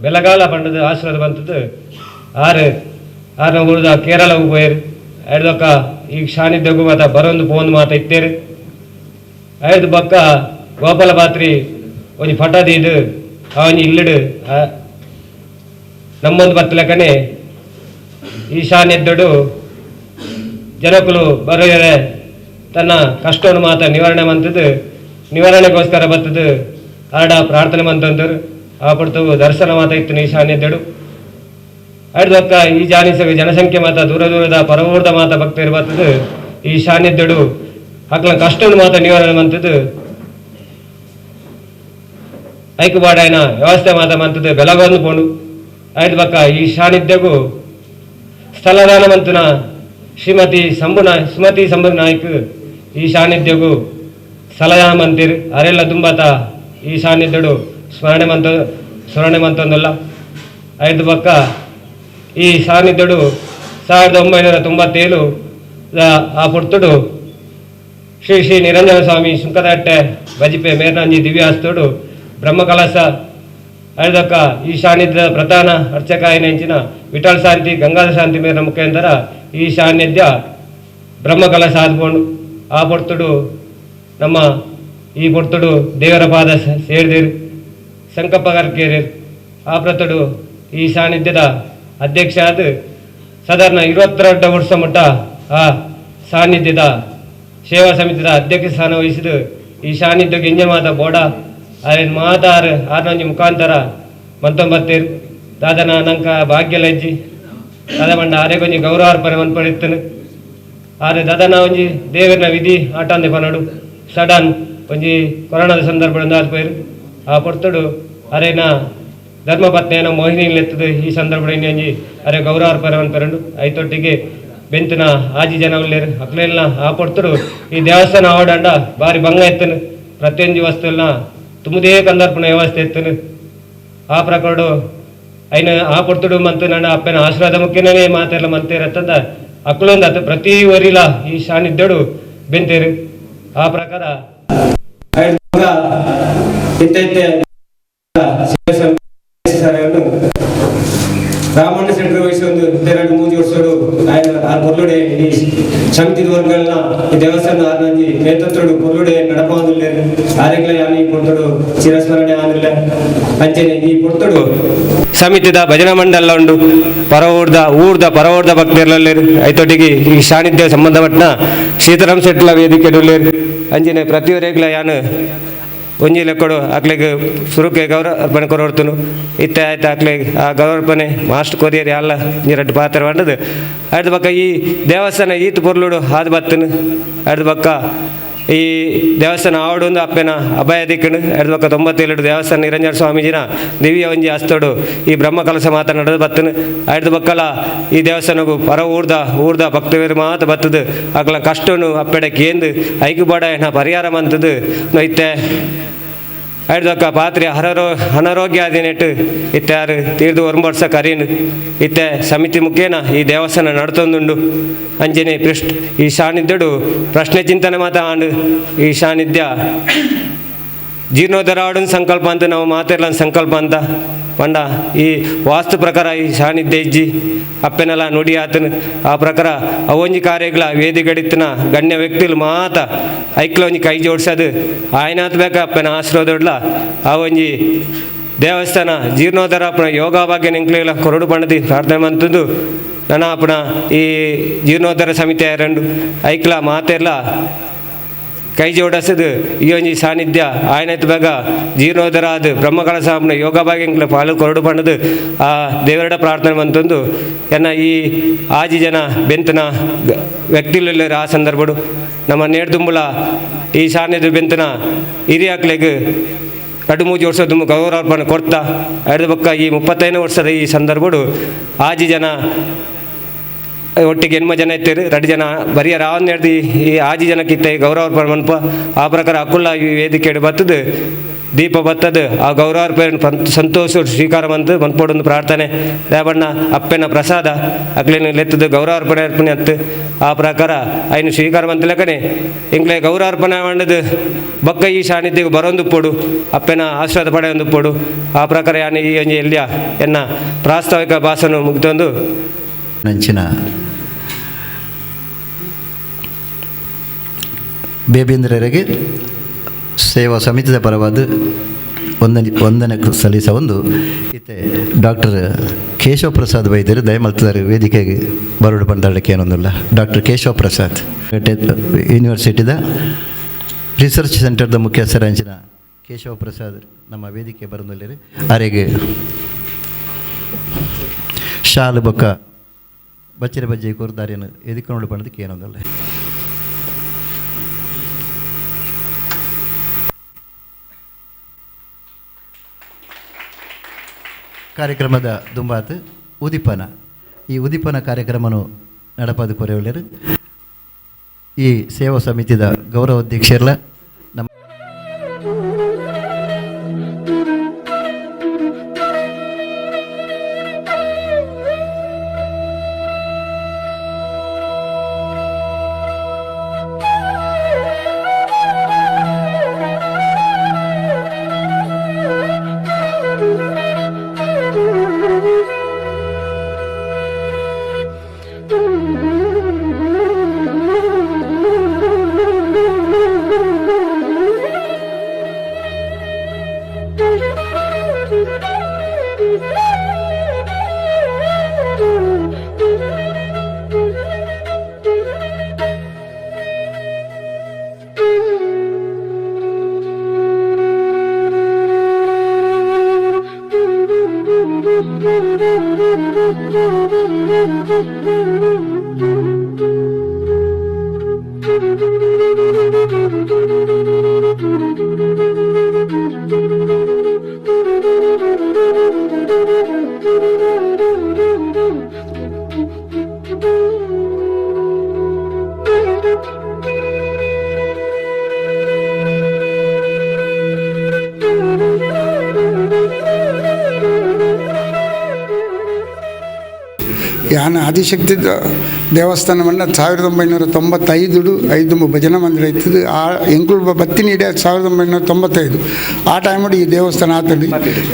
ಬೆಲಗಾಲ ಪಂಡದ ಆಶೀರ್ವಾದ ಬಂತದ್ದು ಆರು ಆರ್ನ ಊರದ ಕೇರಳ ಪೋಯರು ಐದೊಕ್ಕ ಈ ಸಾನ್ನಿಧ್ಯಗೂ ಮಾತ ಬರೊಂದು ಪೋಂದು ಮಾತ ಇತ್ತೇರು. ಐದು ಬಕ್ಕ ಗೋಪಾಲ ಪಾತ್ರಿ ಒಂಜಿ ಫಟ ದೀದು ಆ ಒಂಜಿ ಇಲ್ಲಡು ನಮ್ಮೊಂದು ಬತ್ತಲಕನೆ ಈ ಸಾನ್ನಿಧ್ಯಡು ಜನಕುಲು ಬರೋಯರೆ ತನ್ನ ಕಷ್ಟವನ್ನು ಮಾತ ನಿವಾರಣೆ ಮಂತದ್ದು ನಿವಾರಣೆಗೋಸ್ಕರ ಬತ್ತದು ಆಡ ಪ್ರಾರ್ಥನೆ ಮಂತಂದರು ಆ ಪಡ್ತು ದರ್ಶನ ಮಾತ ಇತ್ತು ಈ ಸಾನ್ನಿಧ್ಯಡು. ಐದೊಕ್ಕ ಈ ಜಾನಿಸ ಜನಸಂಖ್ಯೆ ಮಾತ ದೂರ ದೂರದ ಪರವೂರ್ದ ಮಾತ ಭಕ್ತರು ಬರ್ತದೆ ಈ ಸಾನ್ನಿಧ್ಯಡು ಅಕ್ಲ ಕಷ್ಟವನ್ನು ಮಾತ ನಿವಾರಣೆ ಮಂತದ್ದು ಐಕುಬಾಡಾಯನ ವ್ಯವಸ್ಥೆ ಮಾತ ಮಂತದ್ದು ಬೆಲಗೊಂದು ಪೋಂಡು. ಐದು ಪಕ್ಕ ಈ ಸಾನ್ನಿಧ್ಯಗೂ ಸ್ಥಳದಾನ ಮಂತನ ಶ್ರೀಮತಿ ಸುಮತಿ ಸಂಬು ನಾಯ್ಕ ಈ ಸಾನ್ನಿಧ್ಯಗೂ ಸ್ಥಳದಾನ ಮಂತಿರು ಅರೆಲ್ಲ ತುಂಬಾತ ಈ ಸಾನ್ನಿಧ್ಯಡು ಸ್ಮರಣೆ ಮಂತೊಂದಲ್ಲ. ಐದು ಪಕ್ಕ ಈ ಸಾನ್ನಿಧ್ಯಡು 1997 ಆ ಪುರ್ತುಡು ಶ್ರೀ ಶ್ರೀ ನಿರಂಜನ ಸ್ವಾಮಿ ಸುಂಕದಟ್ಟೆ ಬಜಿಪೆ ಮೇರ್ನಂಜಿ ದಿವ್ಯಾಸ್ತುಡು ಬ್ರಹ್ಮಕಲಶ ಐದಕ್ಕ ಈ ಸಾನ್ನಿಧ್ಯದ ಪ್ರಧಾನ ಅರ್ಚಕ ನೆಂಚಿನ ವಿಠಲ್ ಶಾಂತಿ ಗಂಗಾಧರ ಶಾಂತಿ ಮೇರಿನ ಮುಖಾಂತರ ಈ ಸಾನ್ನಿಧ್ಯ ಬ್ರಹ್ಮಕಲಶ ಆದ್ಕೊಂಡು ಆ ಪೊರ್ತುಡು ನಮ್ಮ ಈ ಪೊರ್ತುಡು ದೇವರ ಪಾದ ಸೇರಿದಿರು ಸಂಕಪ್ಪ ಕರ್ಕೇರಿ ಆ ಪ್ರತುಡು ಈ ಸಾನ್ನಿಧ್ಯದ ಅಧ್ಯಕ್ಷ ಆದ ಸಾಧಾರಣ 22 ವರ್ಷ ಮಟ್ಟ ಆ ಸಾನ್ನಿಧ್ಯದ ಸೇವಾ ಸಮಿತಿದ ಅಧ್ಯಕ್ಷ ಸ್ಥಾನ ವಹಿಸಿದು ಈ ಸಾನ್ನಿಧ್ಯಕ್ಕೆ ಇಂಜ ಮಾತ ಬೋಡ ಆರೇನು ಮಾತಾರು ಆರ್ನೊಂಜಿ ಮುಖಾಂತರ ಮಂತೊಂಬತ್ತೇರು ದಾದನ ನಂಕ ಭಾಗ್ಯ ಲಜ್ಜಿ ದಾದ ಮಂಡ ಆರೇ ಕೊಂಜಿ ಗೌರವಾರ್ಪಣೆ ಮನ್ಪಡಿತ್ತನು ಆರೆ ದಾದನ ಒಂಜಿ ದೇವರನ ವಿಧಿ ಆಟಾಂದೆ ಪನಡು ಸಡನ್ ಒಂಜಿ ಕೊರೋನಾದ ಸಂದರ್ಭ ಆದ್ಪೇರು ಆ ಪೊರ್ತುಡು ಅರೇನ ಧರ್ಮಪತ್ನಿಯನ ಮೋಹಿನಿ ಎತ್ತದು ಈ ಸಂದರ್ಭ ಒಂಜಿ ಅರೆ ಗೌರವಾರ್ಪಣೆ ಮನ್ಪೆರಂಡು ಐತೊಟ್ಟಿಗೆ ಬೆಂತನ ಆಜಿ ಜನ ಉಲ್ಲೇರು ಅಕ್ಲೆಲ್ಲ ಆ ಪೊರ್ತುಡು ಈ ದೇವಸ್ಥಾನ ಆವಡಂಡ ಬಾರಿ ಭಂಗ ಎತ್ತನು ಪ್ರತಿಯೊಂದು ವಸ್ತುಲ್ನ ತುಮುದೇ ಕಂದರ್ಪಣ ವ್ಯವಸ್ಥೆ ಎತ್ತನು ಆ ಪ್ರಕಾರ ಐನ ಆ ಪೊರ್ತುಡು ಮಂತು ನನ್ನ ಅಪ್ಪನ ಆಶೀರ್ವಾದ ಮುಖ್ಯನೇ ಮಾತೆಲ್ಲ ಮಂತೇರತ್ತಂದ ಅಕ್ಲೊಂದು ಅತ ಪ್ರತಿ ವರಿಲ ಈ ಸಾನ್ನಿಧ್ಯಡು ಬೆಂತೇರು ಆ ಪ್ರಕಾರ ರಾಮಣ್ಣ ಸೆಂಟರ್ ವಹಿಸಿ ಒಂದು ಎರಡು ಮೂಜಿ ವರ್ಷಡು ಆ ಪೊರ್ಲುಡೆ ಈ ಸಮಿತಿ ವರ್ಗಗಳನ್ನ ಈ ದೇವಸ್ಥಾನ ಆರ್ನಂಜಿ ನೇತೃತ್ವಡು ಪೊರ್ಲುಡೆ ನಡಪವೊಂದುಲ್ಲೆರ್ ಆರೆಗ್ಲ ಯಾನ್ ಈ ಪೊರ್ತುಡು ಚಿರಸ್ಮರಣೆ ಆನಿಲ್ಲ ಅಂಚನೆ ಈ ಪೊರ್ತುಡು ಸಮಿತಿದ ಭಜನಾ ಮಂಡಲ ಉಂಡು ಪರವೂರ್ದ ಊರ್ದ ಪರವೂರ್ದ ಭಕ್ತರ್ಲಲ್ಲೇರು ಐತೊಟ್ಟಿಗೆ ಈ ಸಾನ್ನಿಧ್ಯ ಸಂಬಂಧಪಟ್ಟನ ಸೀತಾರಾಮ್ ಶೆಟ್ಲ ವೇದಿಕೆ ಉಲ್ಲೇರು ಅಂಚನೆ ಪ್ರತಿಯೊರೆಗ್ಲ ಯಾನ್ ಒಂಜಿ ಲೆಕ್ಕಡು ಅಕ್ಲೆಗ್ ಸುರುಕೆ ಗೌರವ ಅರ್ಪಣೆ ಕೊರೊರ್ತುನು ಇತ್ತೆ ಆಯ್ತು ಅಕ್ಲೆಗ್ ಆ ಗೌರವಾರ್ಪಣೆ ಮಾಸ್ಟರ್ ಕೊರಿಯರ್ ಯಾಲ್ಲ ರಡ್ಡು ಪಾತ್ರ ಪಂಡದು ಅಡ್ದ ಬಕ್ಕ ಈ ದೇವಸ್ಥಾನ ಈತ್ ಪೊರ್ಲುಡು ಆದ್ ಬತ್ತನು ಅಡ್ದ ಬಕ್ಕ ಈ ದೇವಸ್ಥಾನ ಆವಡೊಂದು ಅಪ್ಪೆನ ಅಭಯ ದಿಕ್ಕನು ಅಡ್ದ ಬಕ್ಕ 97 ದೇವಸ್ಥಾನ ನಿರಂಜನ ಸ್ವಾಮೀಜಿನ ದಿವ್ಯ ಒಂಜಿ ಹಸ್ತೋಡು ಈ ಬ್ರಹ್ಮ ಕಲಶ ಮಾತ ನಡೆದು ಬತ್ತನು ಅಡ್ದ ಬಕ್ಕಲ ಈ ದೇವಸ್ಥಾನಗು ಪರ ಊರ್ದ ಊರ್ದ ಭಕ್ತವೇರು ಮಾತ ಬತ್ತದು ಅಕ್ಲ ಕಷ್ಟನು ಅಪ್ಪೆಡ ಕೇಂದು ಐಕು ಬಡ ಏನ ಪರಿಹಾರ ಮಂತದು ಇತ್ತೆ ಅಡ್ದಕ್ಕ ಪಾತ್ರೆ ಹರರೋ ಅನಾರೋಗ್ಯ ಆದಿನೆಟ್ಟು ಇತ್ತಾರು ತೀರ್ದು ವರ್ಷ ಕರೀನು ಇತ್ತೆ ಸಮಿತಿ ಮುಖೇನ ಈ ದೇವಸ್ಥಾನ ನಡ್ತೊಂದುಂಡು ಅಂಜನೆ ಪೃಷ್ಠ ಈ ಸಾನ್ನಿಧ್ಯಡು ಪ್ರಶ್ನೆ ಚಿಂತನೆ ಮಾತ ಆಂಡು ಈ ಸಾನ್ನಿಧ್ಯ ಜೀರ್ಣೋದ್ಧಾರ ಆಡೋನ್ ಸಂಕಲ್ಪ ಅಂತ ನಾವು ಮಾತಿರ್ಲ ಸಂಕಲ್ಪ ಅಂತ ಪಂಡ ಈ ವಾಸ್ತು ಪ್ರಕಾರ ಈ ಸಾನ್ನಿಧ್ಯ ಇಜ್ಜಿ ಅಪ್ಪೆನೆಲ್ಲ ನುಡಿ ಆತನು ಆ ಪ್ರಕಾರ ಅವೊಂಜಿ ಕಾರ್ಯಗಳ ವೇದಿಗಡಿತನ ಗಣ್ಯ ವ್ಯಕ್ತಿಲು ಮಾತ ಐಕ್ಲ ಒಂಜಿ ಕೈ ಜೋಡ್ಸದು ಆಯ್ನಾತ್ ಬೇಕ ಅಪ್ಪೆನ ಆಶೀರ್ವಾದಡ್ಲ ಆ ಒಂಜಿ ದೇವಸ್ಥಾನ ಜೀರ್ಣೋದ್ಧಾರ ಅಪ್ಪನ ಯೋಗ ಭಾಗ್ಯ ನೆಂಕ್ಲೆಗಳ ಕೊರಡು ಪಣದಿ ಪ್ರಾರ್ಥನೆ ಮಂತದ್ದು ನನ್ನ ಅಪ್ಪನ ಈ ಜೀರ್ಣೋದ್ಧಾರ ಸಮಿತಿ ಎರಡು ಐಕ್ಲ ಮಾತೆಲ್ಲ ಕೈ ಜೋಡಿಸದು ಈ ಒಂಜಿ ಸಾನ್ನಿಧ್ಯ ಆಯ್ನಾಯ್ತು ಬೇಗ ಜೀರ್ಣೋದ್ಧಾರ ಅದು ಬ್ರಹ್ಮಕಲಶ ಅಪ್ಪನ ಯೋಗ ಭಾಗ್ಯಂಕ್ಲ ಪಾಲು ಕೊರಡು ಪಣದು ಆ ದೇವರಡ ಪ್ರಾರ್ಥನೆ ಮಂತೊಂದು ಎನ್ನ ಈ ಆಜಿ ಜನ ಬೆಂತನ ವ್ಯಕ್ತಿಲೆಲ್ಲರು ಆ ಸಂದರ್ಭಡು ನಮ್ಮ ನೇಡ್ದುಂಬುಲ ಈ ಸಾನ್ನಿಧ್ಯ ಬೆಂತನ ಹಿರಿಯಾಕ್ಲೆಗ್ ರಡ್ಡು ಮೂಜಿ ವರ್ಷ ದುಂಬು ಗೌರವಾರ್ಪಣೆ ಕೊಡ್ತಾ ಅಡ್ದ ಬೊಕ್ಕ ಈ 35 ವರ್ಷದ ಈ ಸಂದರ್ಭಡು ಆಜಿ ಜನ ಒಟ್ಟಿಗೆ ಎನ್ಮ ಜನ ಇತ್ತೇರು ರಡ್ಡು ಜನ ಬರಿಯ ರಾವನ್ ಹಿಡ್ದು ಈ ಆಜಿ ಜನಕ್ಕಿತ್ತ ಈ ಗೌರವಾರ್ಪಣೆ ಮನ್ಪ ಆ ಪ್ರಕಾರ ಅಕುಲ್ಲ ಈ ವೇದಿಕೆ ಬತ್ತದು ದೀಪ ಬತ್ತದು ಆ ಗೌರವಾರ್ಪಣೆ ಸಂತೋಷ ಸ್ವೀಕಾರ ಮಂತು ಮನ್ಪೊಡೊಂದು ಪ್ರಾರ್ಥನೆ ದೇವಣ್ಣ ಅಪ್ಪೆನ ಪ್ರಸಾದ ಅಕ್ಲೇನು ಲೆತ್ತದು ಗೌರವಾರ್ಪಣೆ ಅರ್ಪಣೆ ಅತ್ತು ಆ ಪ್ರಕಾರ ಐನು ಸ್ವೀಕಾರ ಮಂತ ಲೆಕ್ಕನೆ ಇಂಗ್ಲೆ ಗೌರವಾರ್ಪಣೆ ಮಾಡದು ಬೊಕ್ಕ ಈ ಸಾನ್ನಿಧ್ಯಕ್ಕೆ ಬರೋಂದು ಪೊಡು ಅಪ್ಪೆನ ಆಶೀರ್ವಾದ ಪಡೆಯೊಂದು ಪೊಡು ಆ ಪ್ರಕಾರ ಯಾನ್ ಈ ಒಂಜಿ ಎಲ್ಯ ಎನ್ನ ಪ್ರಾಸ್ತಾವಿಕ ಭಾಷಣ ಮುಗ್ದೊಂದು ನಂಚಿನ ಬೇಬೇಂದ್ರರಿಗೆ ಸೇವಾ ಸಮಿತಿಯ ಪರವಾದ ವಂದನೆ ವಂದನೆ ಸಲ್ಲಿಸ ಒಂದು ಇತ್ತೆ ಡಾಕ್ಟರ್ ಕೇಶವ ಪ್ರಸಾದ್ ವೈದ್ಯರು ದಯಮಲ್ತಿದ್ದಾರೆ ವೇದಿಕೆಗೆ ಬರೋಡು ಬಂದಾಳಕ್ಕೆ ಏನೊಂದಿಲ್ಲ. ಡಾಕ್ಟರ್ ಕೇಶವ ಪ್ರಸಾದ್ ಯೂನಿವರ್ಸಿಟಿದ ರಿಸರ್ಚ್ ಸೆಂಟರ್ದ ಮುಖ್ಯಸ್ಥರ ಅಂಚಿನ ಕೇಶವ ಪ್ರಸಾದ್ ನಮ್ಮ ವೇದಿಕೆ ಬರೋದಿಲ್ಲ. ಅರೆಗೆ ಶಾಲು ಬೊಕ್ಕ ಬಚ್ಚರೆ ಬಜ್ಜೆ ಕೊರ್ದಾರೇನು ಎದಿಕೊಂಡು ನೋಡು ಬಂದಕ್ಕೆ ಏನೊಂದಲ್ಲ. ಕಾರ್ಯಕ್ರಮದ ದುಂಬಾತು ಉದಿಪನ ಈ ಉದಿಪನ ಕಾರ್ಯಕ್ರಮನು ನಡಪಾದ ಕೊರೆಯುಳ್ಳರು ಈ ಸೇವಾ ಸಮಿತಿದ ಗೌರವ ಅಧ್ಯಕ್ಷರ್ಲ ನಮ್ಮ Thank you. ಯಾನ ಆದಿಶಕ್ತಿ ದೇವಸ್ಥಾನ ಮಂಡ 1995 ಐದು ಭಜನಾ ಮಂದಿರ ಇತ್ತದು. ಆ ಎಂಕುಲು ಬತ್ತಿ ನೀಡಿ 1995 ಆ ಟೈಮು ಈ ದೇವಸ್ಥಾನ ಆತಂಡು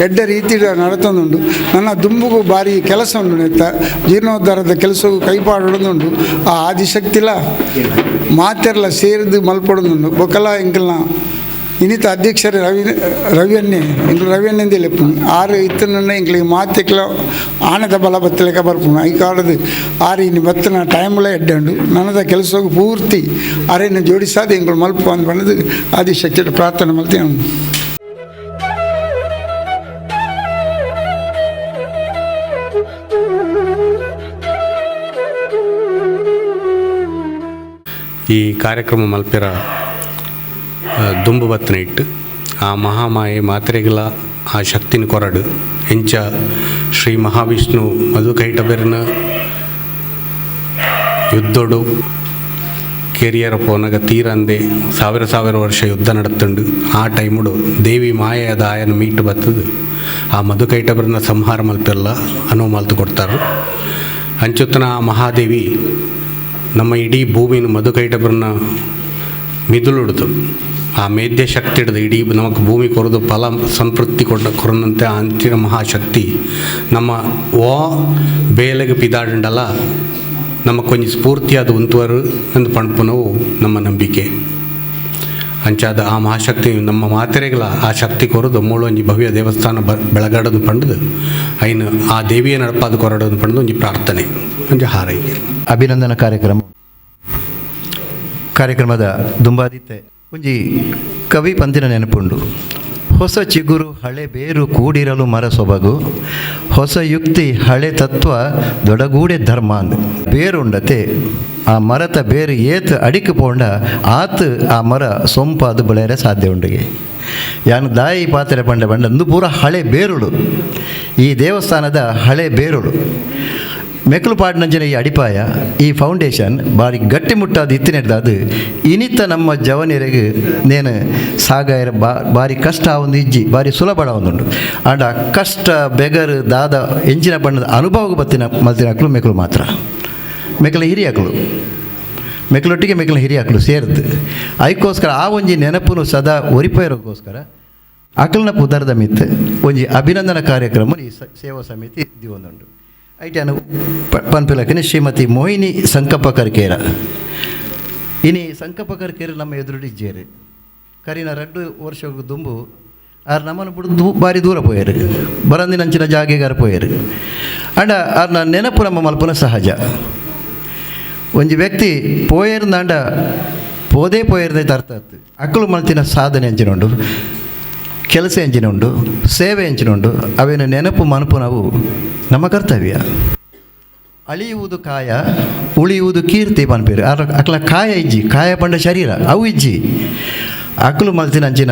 ಎಡ್ಡ ರೀತಿ ನಡತೊಂದುಂಡು. ನನ್ನ ದುಂಬುಗು ಭಾರಿ ಕೆಲಸ ಉಂಡು ನೆತ್ತ ಜೀರ್ಣೋದ್ಧಾರದ ಕೆಲಸವು ಕೈಪಾಡೋದುಂಡು. ಆ ಆದಿಶಕ್ತಿಲ ಮಾತೆರ್ಲ ಸೇರಿದು ಮಲ್ಪಡೋದುಂಡು. ಬೊಕ್ಕಲ ಎಂಕಲ್ನ ಇನ್ನಿತ ಅಧ್ಯಕ್ಷರು ರವಿಯನ್ನೇ ಎಂಕುಲು ರವಿಯನ್ನೆಂದೇ ಲೆಪ್ಪುನು ಆರು ಇತ್ತನ ಎಂಕ್ಲಿಗೆ ಮಾತೆಕ್ಲ ಆನದ ಬಲ ಬತ್ತಲೆಕ ಬರ್ಪುನು. I ಕಾಲದ ಆರು ಇನ್ನು ಬತ್ತನ ಟೈಮ್ಲ ಎಡ್ಡಂಡು ನನ್ನದ ಕೆಲಸಕ್ಕೆ ಪೂರ್ತಿ ಅರೆಯನ್ನು ಜೋಡಿಸಾದ ಎಂಕುಲು ಮಲ್ಪ ಅಂದ್ ಬಂದದು ಆದಿಶಕ್ತಿ ಪ್ರಾರ್ಥನೆ ಮಲ್ತೆ. ಈ ಕಾರ್ಯಕ್ರಮ ಮಲ್ಪೆರ ದುಂಬು ಬತ್ತನ ಇಟ್ಟು ಆ ಮಹಾಮಾಯೆ ಮಾತ್ರೆಗಳ ಆ ಶಕ್ತಿನ ಕೊರಡು ಎಂಚ ಶ್ರೀ ಮಹಾವಿಷ್ಣು ಮಧುಕೈಟಬೆರ್ನ ಯುದ್ಧೊಡು ಕೆರಿಯರ ಪೋನಗ ತೀರಂದೆ ಸಾವಿರ ಸಾವಿರ ವರ್ಷ ಯುದ್ಧ ನಡತ್ತುಂಡು. ಆ ಟೈಮುಡು ದೇವಿ ಮಾಯೆಯಾದ ಆಯನ ಮೀಟು ಬತ್ತದು ಆ ಮಧುಕೈಟಬರನ್ನ ಸಂಹಾರ ಮಲ್ಪೆಲ್ಲ ಅನುವು ಮಲ್ತು ಕೊಡ್ತಾರೆ. ಅಂಚುತ್ತನ ಆ ಮಹಾದೇವಿ ನಮ್ಮ ಇಡೀ ಭೂಮಿನ ಮಧುಕೈಟಬರನ್ನ ಮಿದುಳುಡ್ದು ಆ ಮೇದ್ಯ ಶಕ್ತಿ ಹಿಡಿದು ಇಡೀ ನಮಗೆ ಭೂಮಿ ಕೊರದು ಫಲ ಸಂತೃಪ್ತಿ ಕೊಟ್ಟ ಕೊರನಂತೆ ಆ ಅಂಚಿನ ಮಹಾಶಕ್ತಿ ನಮ್ಮ ಓ ಬೇಲೆಗೆ ಪಿದಾಡಂಡಲ್ಲ ನಮ್ಮ ಕೊಂಚ ಸ್ಫೂರ್ತಿಯಾದ ಉಂತುವರು ಎಂದು ಪಣಪುನವು ನಮ್ಮ ನಂಬಿಕೆ. ಅಂಚಾದ ಆ ಮಹಾಶಕ್ತಿ ನಮ್ಮ ಮಾತೆರೆಗಳ ಆ ಶಕ್ತಿ ಕೊರದು ಮೂಳೊಂಜಿ ಭವ್ಯ ದೇವಸ್ಥಾನ ಬೆಳಗಾಡೋದು ಪಂಡದು ಐನು ಆ ದೇವಿಯ ನಡಪಾದ ಕೊರಡೋದು ಪಂಡದು ಒಂಜಿ ಪ್ರಾರ್ಥನೆ ಒಂಜಿ ಹಾರೈಕೆ. ಅಭಿನಂದನಾ ಕಾರ್ಯಕ್ರಮದ ದುಂಬಾದಿತ್ತೆ ಒಂಜಿ ಕವಿ ಪಂತಿನ ನೆನಪುಂಡು. ಹೊಸ ಚಿಗುರು ಹಳೆ ಬೇರು ಕೂಡಿರಲು ಮರ ಸೊಬಗು, ಹೊಸ ಯುಕ್ತಿ ಹಳೆ ತತ್ವ ದೊಡಗೂಡೆ ಧರ್ಮ ಅಂದ. ಬೇರುಂಡತೆ ಆ ಮರತ ಬೇರು ಏತ್ ಅಡಿಕೆ ಪೋಂಡ ಆತ್ ಆ ಮರ ಸೊಂಪಾದು ಬೆಳೆಯರೆ ಸಾಧ್ಯ ಉಂಡಿಗೆ. ಯಾನು ದಾಯಿ ಪಾತ್ರೆ ಪಂಡ ಪಂಡ ಅಂದು ಪೂರ ಹಳೆ ಬೇರುಳು, ಈ ದೇವಸ್ಥಾನದ ಹಳೆ ಬೇರುಳು ಮೆಕ್ಕಲುಪಾಡಿನಂಚಿನ ಈ ಅಡಿಪಾಯ ಈ ಫೌಂಡೇಶನ್ ಭಾರಿ ಗಟ್ಟಿಮುಟ್ಟಾದ ಇತ್ತಿನೆಡ್ದಾದು ಇನಿತ ನಮ್ಮ ಜವನಿಯರಿಗೆ ನೇನು ಸಾಗಾಯರ ಭಾರಿ ಕಷ್ಟ ಒಂದು ಇಜ್ಜಿ ಭಾರಿ ಸುಲಭ ಒಂದುಂಡು. ಆಂಡ ಕಷ್ಟ ಬೆಗರು ದಾದ ಎಂಜಿನ ಬಣ್ಣದ ಅನುಭವಕ್ಕೆ ಬತ್ತಿನ ಮಲ್ತಿನಾಕ್ಲು ಮೆಕ್ಕಲು ಮಾತ್ರ ಮೆಕ್ಕಲ ಹಿರಿಯಾಕ್ಲು ಮೆಕ್ಕಲೊಟ್ಟಿಗೆ ಮೆಕ್ಕಲ ಹಿರಿಯಾಕ್ಲು ಸೇರ್ದು ಅದಕ್ಕೋಸ್ಕರ ಆ ಒಂಜಿ ನೆನಪುನು ಸದಾ ಒರಿಪೈರೋಕ್ಕೋಸ್ಕರ ಅಕಲ್ನ ಪುದರ್ದ ಮಿತ್ತು ಒಂಜಿ ಅಭಿನಂದನಾ ಕಾರ್ಯಕ್ರಮ ಈ ಸೇವಾ ಸಮಿತಿ ದಿವೊಂದುಂಡು. ಐಟ್ಯಾನು ಪನ್ಪಿಲಕಿನ ಶ್ರೀಮತಿ ಮೋಹಿನಿ ಸಂಕಪ್ಪ ಕರ್ಕೇರ. ಇನಿ ಸಂಕಪ್ಪ ಕರ್ಕೇರ ನಮ್ಮ ಎದುರುಡಿಜ್ಜೇರು ಕರಿನ ರಡ್ಡು ವರ್ಷ ದುಂಬು ಆರ್ ನಮ್ಮನ್ನು ಬಿಡು ಭಾರಿ ದೂರ ಪೋಯರು ಬರಂದಿನಂಚಿನ ಜಾಗೆಗಾರ ಪೋಯರು. ಅಂಡ ಆರ್ನ ನೆನಪು ನಮ್ಮ ಮಲ್ಪುನ ಸಹಜ. ಒಂಜಿ ವ್ಯಕ್ತಿ ಪೋಯರ್ನಾಂಡ ಪೋದೇ ಪೋಯರ್ದೈತೆ ಅರ್ಥ ಆತು. ಅಕ್ಕಲು ಮಲ್ತಿನ ಸಾಧನೆ ಅಂಚಿನ ಉಂಡು, ಕೆಲಸ ಎಂಜಿನ ಉಂಡು, ಸೇವೆ ಎಂಚಿನ ಉಂಡು, ಅವೇನು ನೆನಪು ಮನಪು ನಾವು ನಮ್ಮ ಕರ್ತವ್ಯ. ಅಳಿಯುವುದು ಕಾಯ ಉಳಿಯುವುದು ಕೀರ್ತಿ ಪನ್ಪೇರು. ಅಕ್ಲ ಕಾಯ ಇಜ್ಜಿ, ಕಾಯ ಪಂಡ ಶರೀರ ಅವು ಇಜ್ಜಿ. ಅಕಲು ಮಲ್ತಿನಂಚಿನ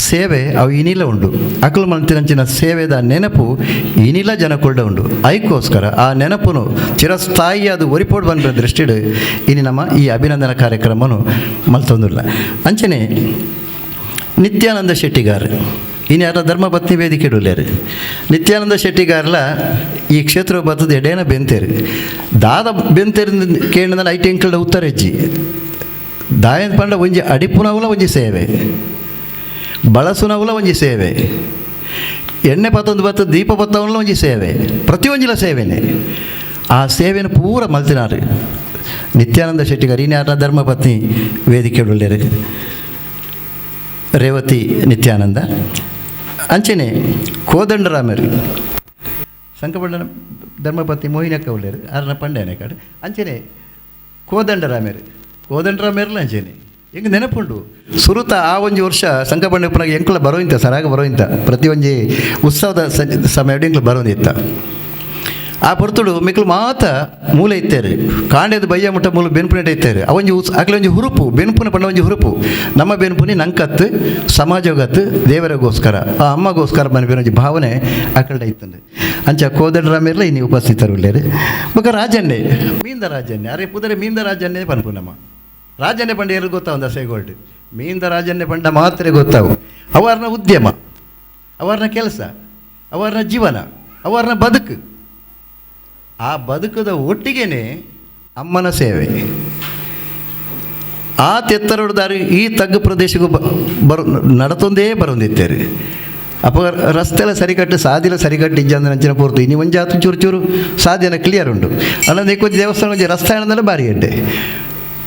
ಸೇವೆ ಅವು ಇನಿಲ ಉಂಡು. ಅಕಲು ಮಲ್ತಿನಂಚಿನ ಸೇವೆದ ನೆನಪು ಇನಿಲ ಜನಕೊಳ್ಡ ಉಂಡು. ಐಕ್ಕೋಸ್ಕರ ಆ ನೆನಪುನು ಚಿರಸ್ಥಾಯಿ ಅದು ಒರಿಪೋಡ್ ಬಂದ ದೃಷ್ಟಿಡು ಇನಿ ನಮ್ಮ ಈ ಅಭಿನಂದನಾ ಕಾರ್ಯಕ್ರಮನು ಮಲ್ತೊಂದುಲ್ಲ. ಅಂಚನೆ ನಿತ್ಯಾನಂದ ಶೆಟ್ಟಿಗಾರ್ ಇನ್ಯಾರ ಧರ್ಮಪತ್ನಿ ವೇದಿಕೆ ಇಡಲೇರು. ನಿತ್ಯಾನಂದ ಶೆಟ್ಟಿಗಾರ್ಲ ಈ ಕ್ಷೇತ್ರ ಬರ್ತದೆ ಎಡೇನ ಬೆಂತೇರು ದಾದ ಬೆಂತೇರು ಕೇಂದ್ರದಲ್ಲಿ I ಟೆಂಕಲ್ಡ ಉತ್ತರ ಹೆಜ್ಜಿ ದಾಯನ್ ಪಂಡ ಒಂಜಿ ಅಡಿಪುನವುಲ ಒಂಜಿ ಸೇವೆ, ಬಳಸುನವುಲ ಒಂಜಿ ಸೇವೆ, ಎಣ್ಣೆ ಪತ್ತೊಂದು ಬತ್ತು ದೀಪ ಪತ್ತವನ್ಲ ಒಂಜಿ ಸೇವೆ, ಪ್ರತಿಯೊಂಜಿಲ ಸೇವೆನೆ. ಆ ಸೇವೆಯನ್ನು ಪೂರ ಮಲ್ತಿನಾರು ನಿತ್ಯಾನಂದ ಶೆಟ್ಟಿಗಾರ್ ಇನ್ಯಾರ ಧರ್ಮಪತ್ನಿ ವೇದಿಕೆ ಇಡಲೇರು ರೇವತಿ ನಿತ್ಯಾನಂದ. ಅಂಚನೆ ಕೋದಂಡರಾಮರು ಸಂಕಪಂಡನ ಧರ್ಮಪತ್ನಿ ಮೋಹಿನಕ್ಕ ಉಳ್ಳೇರು ಆರನ ಪಂಡೇನೆ ಕಾಡು. ಅಂಚನೆ ಕೋದಂಡರಾಮೇರು ಕೋದಂಡರಾಮೇರ್ಲ ಅಂಚನೆ ಹೆಂಗೆ ನೆನಪುಂಡು ಸುರುತ ಆ ಒಂಜಿ ವರ್ಷ ಸಂಕಪಂಡ ಉಪ್ಪನಾಗ ಎಂಕುಲ ಬರೋಯಿಂತ ಸರಾಗ ಬರೋಯಿಂತ ಪ್ರತಿ ಒಂಜಿ ಉತ್ಸವದ ಸಮಯ ಎಂಕ್ಲು ಬರೋಂದಿತ್ತ. ಆ ಪೊರ್ತುಡು ಮಿಕ್ಲು ಮಾತ ಮೂಲೆ ಇತ್ತೇರು ಕಾಂಡೆದ ಬಯ್ಯ ಮುಟ್ಟ ಮೂಲ ಬೆನ್ಪುನೆಟ ಇತ್ತೇರು. ಅವೊಂಜಿ ಅಕ್ಲೆ ಒಂಜಿ ಹುರುಪು ಬೆನ್ಪುನ ಪಂಡ ಒಂಜಿ ಹುರುಪು ನಮ್ಮ ಬೆನ್ಪುನಿ ನಂಕತ್ತು ಸಮಾಜಗತ್ತು ದೇವರಿಗೋಸ್ಕರ ಆ ಅಮ್ಮಗೋಸ್ಕರ ಮನಪಿನ ಒಂಜಿ ಭಾವನೆ ಅಕಲ್ಡ ಇತ್ತಂದು. ಅಂಚ ಕೋದಂಡರಾಮೇರ್ಲ ಇನ್ನು ಉಪಸ್ಥಿತರು ಉಳ್ಳೇರು. ಬೊಕ ರಾಜನ್ನೇ ಮೀಂದ ರಾಜನ್ನೇ ಅರೆ ಪುದರೆ ಮೀಂದ ರಾಜನ್ನೇ ಪನ್ಪು ನಮ್ಮ ರಾಜನ್ನೇ ಪಂಡ ಏರು ಗೊತ್ತಾವು ದಸೆಗೋಲ್ಡ್ ಮೀಂದ ರಾಜನ್ನೇ ಪಂಡ ಮಾತ್ರ ಗೊತ್ತಾವು. ಅವರ್ನ ಉದ್ಯಮ, ಅವರ್ನ ಕೆಲಸ, ಅವರ್ನ ಜೀವನ, ಅವರ್ನ ಬದುಕು. ಆ ಬದುಕದ ಒಟ್ಟಿಗೆನೆ ಅಮ್ಮನ ಸೇವೆ. ಆ ತೆತ್ತರೊಡ್ದಾರು ಈ ತಗ್ಗು ಪ್ರದೇಶಕ್ಕೂ ಬರು ನಡತೊಂದೇ ಬರೊಂದಿತ್ತೇರು. ಅಪ್ಪ ರಸ್ತೆಲ್ಲ ಸರಿಕಟ್ಟು ಸಾದಿಲ ಸರಿಕಟ್ಟು ಇಜ್ಜಂದ್ರೆ ಅಂಚಿನ ಪೂರ್ತಿ ಇನಿ ಒಂಜಿ ಆತು ಚೂರು ಚೂರು ಸಾದಿನ ಕ್ಲಿಯರ್ ಉಂಡು. ಅಲ್ಲಂದ್ರೆ ಕೊಂಚ ದೇವಸ್ಥಾನ ಒಂಜಿ ರಸ್ತೆ ಆನಂದ್ರೆ ಬಾರಿ ಎಡ್ಡೆ.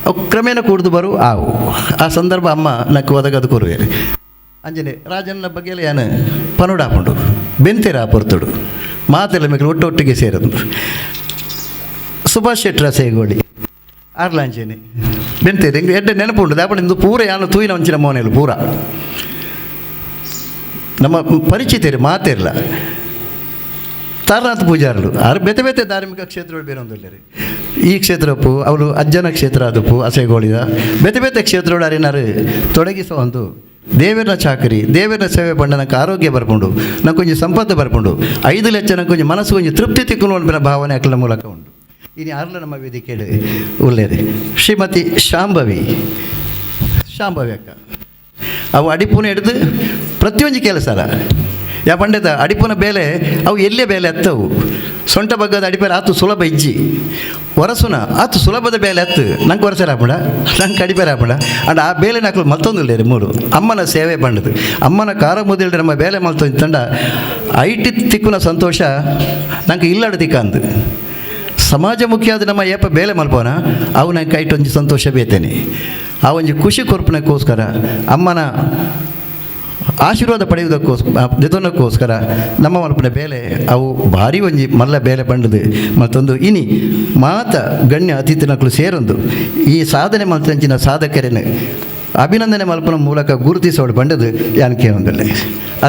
ಅವು ಕ್ರಮೇಣ ಕೂಡ್ದು ಬರು ಆವು ಆ ಸಂದರ್ಭ ಅಮ್ಮ ನಕ್ಕು ಒದಗದು ಕೊರುವೇರು. ಅಂಜನೆ ರಾಜನ ಬಗ್ಗೆಲ್ಲ ಯಾನು ಪನುಡಾಪುಂಡು ಬೆಂತೆರ ಪೊರ್ತುಡು ಮಾತೆಲ್ಲ ಮೇಕಲು ಒಟ್ಟು ಒಟ್ಟಿಗೆ ಸೇರದು. ಸುಭಾಷ್ ಶೆಟ್ಟರ ಸೇಗೋಳಿ ಆರ್ಲಾಂಚೇನೆ ಬೆಂತೇರು ಹಿಂಗೆ ಎಡ್ಡೆ ನೆನಪುಂಡು. ದಾಪಣ ಇಂದು ಪೂರ ಯಾನು ತೂಯಿನ ಒಂಚಿನ ಮೋನೆಲು ಪೂರ ನಮ್ಮ ಪರಿಚಿತರು ಮಾತಿರಲ್ಲ. ತಾರನಾಥ್ ಪೂಜಾರಲು ಆರು ಬೇತೆ ಬೇತೆ ಧಾರ್ಮಿಕ ಕ್ಷೇತ್ರಗಳು ಬೇರೆ ಒಂದಿಲ್ಲ. ಈ ಕ್ಷೇತ್ರಪ್ಪು ಅವರು ಅಜ್ಜನ ಕ್ಷೇತ್ರ ಅದಪ್ಪು ಅಸೆಗೋಳಿದ ಬೇತೆ ಬೇತೆ ಕ್ಷೇತ್ರಗಳು ಅರಿನಾರು ತೊಡಗಿಸೋ ಒಂದು ದೇವರ ಚಾಕರಿ ದೇವರ ಸೇವೆ ಪಂಡ ನಂಗೆ ಆರೋಗ್ಯ ಬರ್ಪುಂಡು, ನಂಗೆ ಕೊಂಚ ಸಂಪತ್ತು ಬರ್ಪುಂಡು, 5 ಲಕ್ಷ ನಂಗೆ ಕೊಂಚ ಮನಸ್ಸು ಕೊಂಚ ತೃಪ್ತಿ ತಿಕ್ಕುನು ಅನ್ಪಿನ ಭಾವನೆ ಅಕ್ಲ ಮೂಲಕ ಉಂಟು. ಇನ್ನು ಯಾರಲ್ಲ ನಮ್ಮ ವೇದಿಕೆ ಉಳ್ಳೇರಿ ಶ್ರೀಮತಿ ಶಾಂಭವಿ ಶಾಂಭವಿ ಅಕ್ಕ ಅವು ಅಡಿಪುನ ಹಿಡಿದು ಪ್ರತಿಯೊಂದು ಕೆಲಸ ಅಲ್ಲ ಯಾ ಪಂಡಿತ ಅಡಿಪುನ ಬೇಲೆ ಅವು ಎಲ್ಲೇ ಬೇಲೆ ಹತ್ತವು. ಸೊಂಟ ಬಗ್ಗದ ಅಡಿಪೇಲೆ ಆತು ಸುಲಭ ಇಜ್ಜಿ ವರಸುನ ಆತು ಸುಲಭದ ಬೇಲೆ ಹತ್ತು ನಂಗೆ ವರಸರ ಆಪುಂಡ ನಂಗೆ ಅಡಿಪೇರೆ ಆಪುಂಡ ಅಂಡ್ ಆ ಬೇಲೆ ನಾಕಲು ಮಲ್ತೊಂದಿಲ್ಲ ಮೂರು ಅಮ್ಮನ ಸೇವೆ ಬಂಡದು ಅಮ್ಮನ ಕಾರ ಮುದಿಲ್ರೆ ನಮ್ಮ ಬೇಲೆ ಮಲ್ತೊಂದು ತಂಡ ಐಟಿ ತಿಕ್ಕುನ ಸಂತೋಷ ನಂಗೆ ಇಲ್ಲಡ ತಿಕ್ಕಂದು ಸಮಾಜ ಮುಖ್ಯ ನಮ್ಮ ಏಪ ಬೇಲೆ ಮಲ್ಪೋನ ಅವು ನಂಗೆ ಐಟೊಂಜಿ ಸಂತೋಷ ಬೇತೇನೆ. ಆ ಒಂಜಿ ಖುಷಿ ಕೊರ್ಪಣಕ್ಕೋಸ್ಕರ ಅಮ್ಮನ ಆಶೀರ್ವಾದ ಪಡೆಯುವುದಕ್ಕೋಸ್ಕರ ನಮ್ಮ ಮಲ್ಪನ ಬೇಲೆ ಅವು ಭಾರಿ ಒಂಜಿ ಮಲ್ಲ ಬೇಲೆ ಬಂಡದು. ಮತ್ತೊಂದು ಇನಿ ಮಾತ ಗಣ್ಯ ಅತಿಥಿನಕ್ಲು ಸೇರೊಂದು ಈ ಸಾಧನೆ ಮಲ್ತಂಚಿನ ಸಾಧಕರೇನು ಅಭಿನಂದನೆ ಮಲ್ಪನ ಮೂಲಕ ಗುರುತಿಸೋಡು ಬಂಡದು ಯಾನಕ್ಕೆ ಒಂದಲ್ಲ.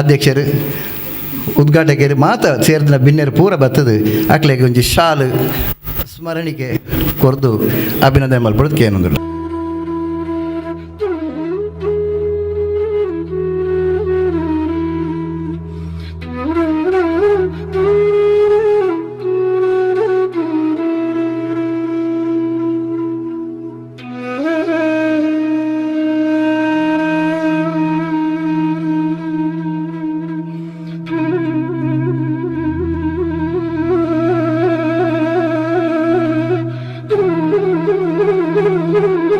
ಅಧ್ಯಕ್ಷರು ಉದ್ಘಾಟಕರು ಮಾತ ಸೇರಿದ ಬಿನ್ನೆರು ಪೂರ ಬರ್ತದೆ ಅಕ್ಲೆಗೆ ಒಂಜಿ ಶಾಲು ಸ್ಮರಣಿಕೆ ಕೊರ್ದು ಅಭಿನಂದನೆ ಮಲ್ಪಡೋದಕ್ಕೆ ಏನೊಂದಿಲ್ಲ. Thank you.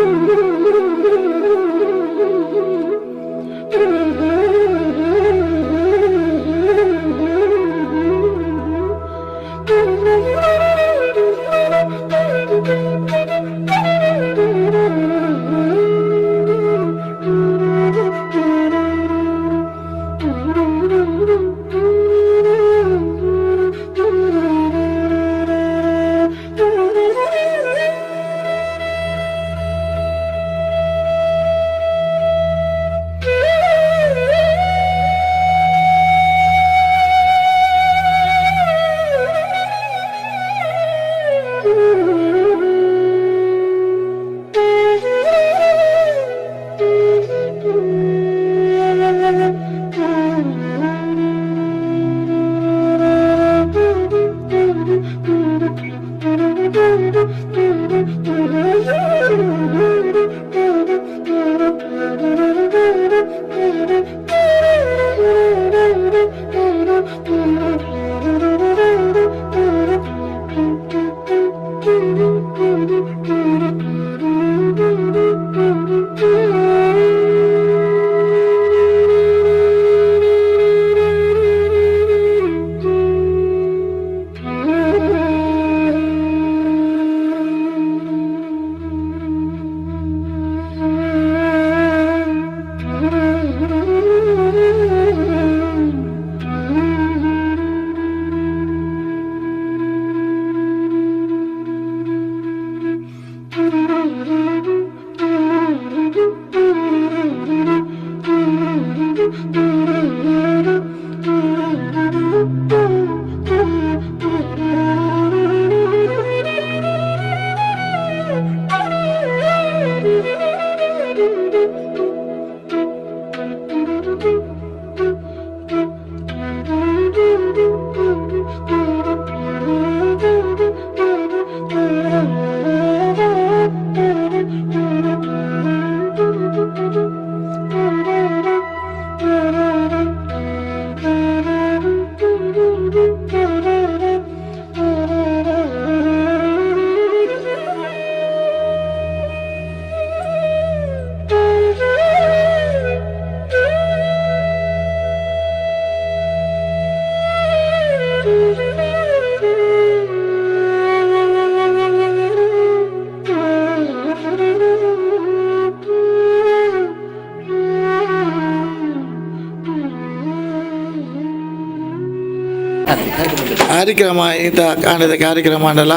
ಕಾರ್ಯಕ್ರಮ ಇಂಥ ಕಾಣದ ಕಾರ್ಯಕ್ರಮ ಅಂಡಲ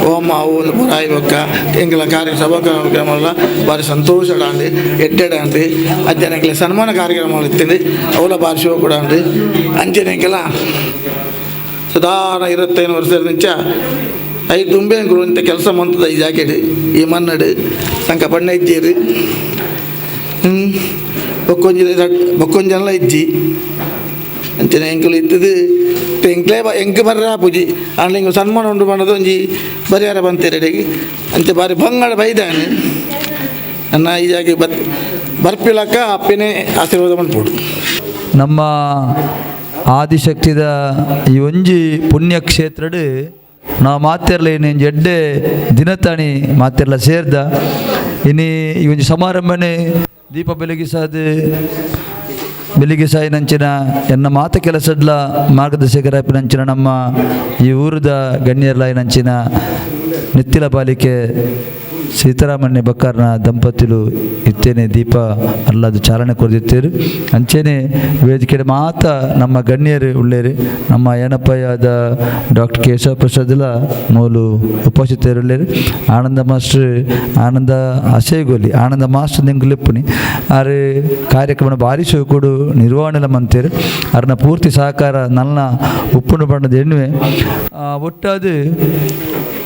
ಓಮ ಅವು ಪುರಾಯಿ ಬೊಕ್ಕ ಎಂಕಲ ಕಾರ್ಯ ಸಭಾ ಕಾರ್ಯಕ್ರಮ ಬಾರಿ ಸಂತೋಷ ಅಂಡಿ ಎಡ್ಡೆಡ ಅಂಡಿ ಅಂಚನೆ ಎಂಕಲ ಸನ್ಮಾನ ಕಾರ್ಯಕ್ರಮ ಇತ್ತೀನಿ ಅವಲ ಬಾರಿ ಶಿವ ಕೂಡ ಅಂಡಿ ಅಂಚನೆ ಎಂಕಲ ಸಾಧಾರಣ 25 ವರ್ಷದ ನಿಂಚ I ತುಂಬೆ ಇಂಥ ಕೆಲಸ ಮಂತದ ಈ ಜಾಕೆಡ್ ಈ ಮನ್ನಡು ಸಂಕ ಬಣ್ಣ ಇದ್ದೀರಿ ಬೊಕ್ಕೊಂಜಿ ಬೊಕ್ಕೊಂಜನಲ ಇಜ್ಜಿ ಅಂಚನೆ ಎಂಕುಲು ಇತ್ತದು ಎಂಕ್ಲೇ ಎಂಕ್ ಬರ್ರ ಪೂಜಿ ಆಂಡ ಇಂಕು ಸನ್ಮಾನ ಉಂಡು ಮಾಡೋದು ಒಂಜಿ ಬರಿಯಾರ ಬಂತೇರೆಡೆಗೆ ಅಂಚೆ ಬಾರಿ ಬಂಗಾಳ ಬೈದಾನೆ ನನ್ನ ಈ ಜಾಗೆ ಬರ್ಪಿಲಕ್ಕ ಅಪ್ಪನೇ ಆಶೀರ್ವಾದ ಮನ್ಪೋಡು. ನಮ್ಮ ಆದಿಶಕ್ತಿದ ಈ ಒಂಜಿ ಪುಣ್ಯಕ್ಷೇತ್ರಡು ನಾವು ಮಾತಿರಲಿ ಇನ್ನು ಎಡ್ಡೆ ದಿನತಾಣಿ ಮಾತಿರಲ ಸೇರ್ದ ಇನಿ ಈ ಒಂಜಿ ಸಮಾರಂಭನೆ ದೀಪ ಬೆಳಗಿಸಾದ ಬೆಳಗಿಸಾಯಿ ನಂಚಿನ ಎನ್ನ ಮಾತ ಕೆಲಸಡ್ಲ ಮಾರ್ಗದರ್ಶಕರಾಪಿ ನಂಚಿನ ನಮ್ಮ ಈ ಊರದ ಗಣ್ಯರ್ಲಾಯಿ ನಂಚಿನ ನಿತ್ತಿಲ ಪಾಲಿಕೆ ಸೀತಾರಾಮಣ್ಯ ಬಕ್ಕಾರ್ನ ದಂಪತಿಲು ಇತ್ತೇನೆ ದೀಪ ಅಲ್ಲದು ಚಾಲನೆ ಕೊರ್ದಿತ್ತೇರು. ಅಂಚೆನೆ ವೇದಿಕೆ ಮಾತ ನಮ್ಮ ಗಣ್ಯರು ಉಳ್ಳೇರು ನಮ್ಮ ಏನಪ್ಪಯ್ಯಾದ ಡಾಕ್ಟರ್ ಕೇಶವ ಪ್ರಸಾದ್ಲ ಮೂಲು ಉಪಸ್ಥಿತರುಳ್ಳೇರು. ಆನಂದ ಮಾಸ್ಟರ್ ಆನಂದ ಅಸೇಗೋಲಿ ಆನಂದ ಮಾಸ್ಟರ್ ನಿಂಗುಲಿಪ್ಪುನಿ ಆರು ಕಾರ್ಯಕ್ರಮ ಭಾರಿ ಶೋಕುಡು ನಿರ್ವಹಣೆಲ ಮಂತೇರು ಅರ್ನ ಪೂರ್ತಿ ಸಹಕಾರ ನನ್ನ ಉಪ್ಪುಂಡು ಬಣ್ಣದ ಎಣ್ಣುವೆ ಒಟ್ಟಾದು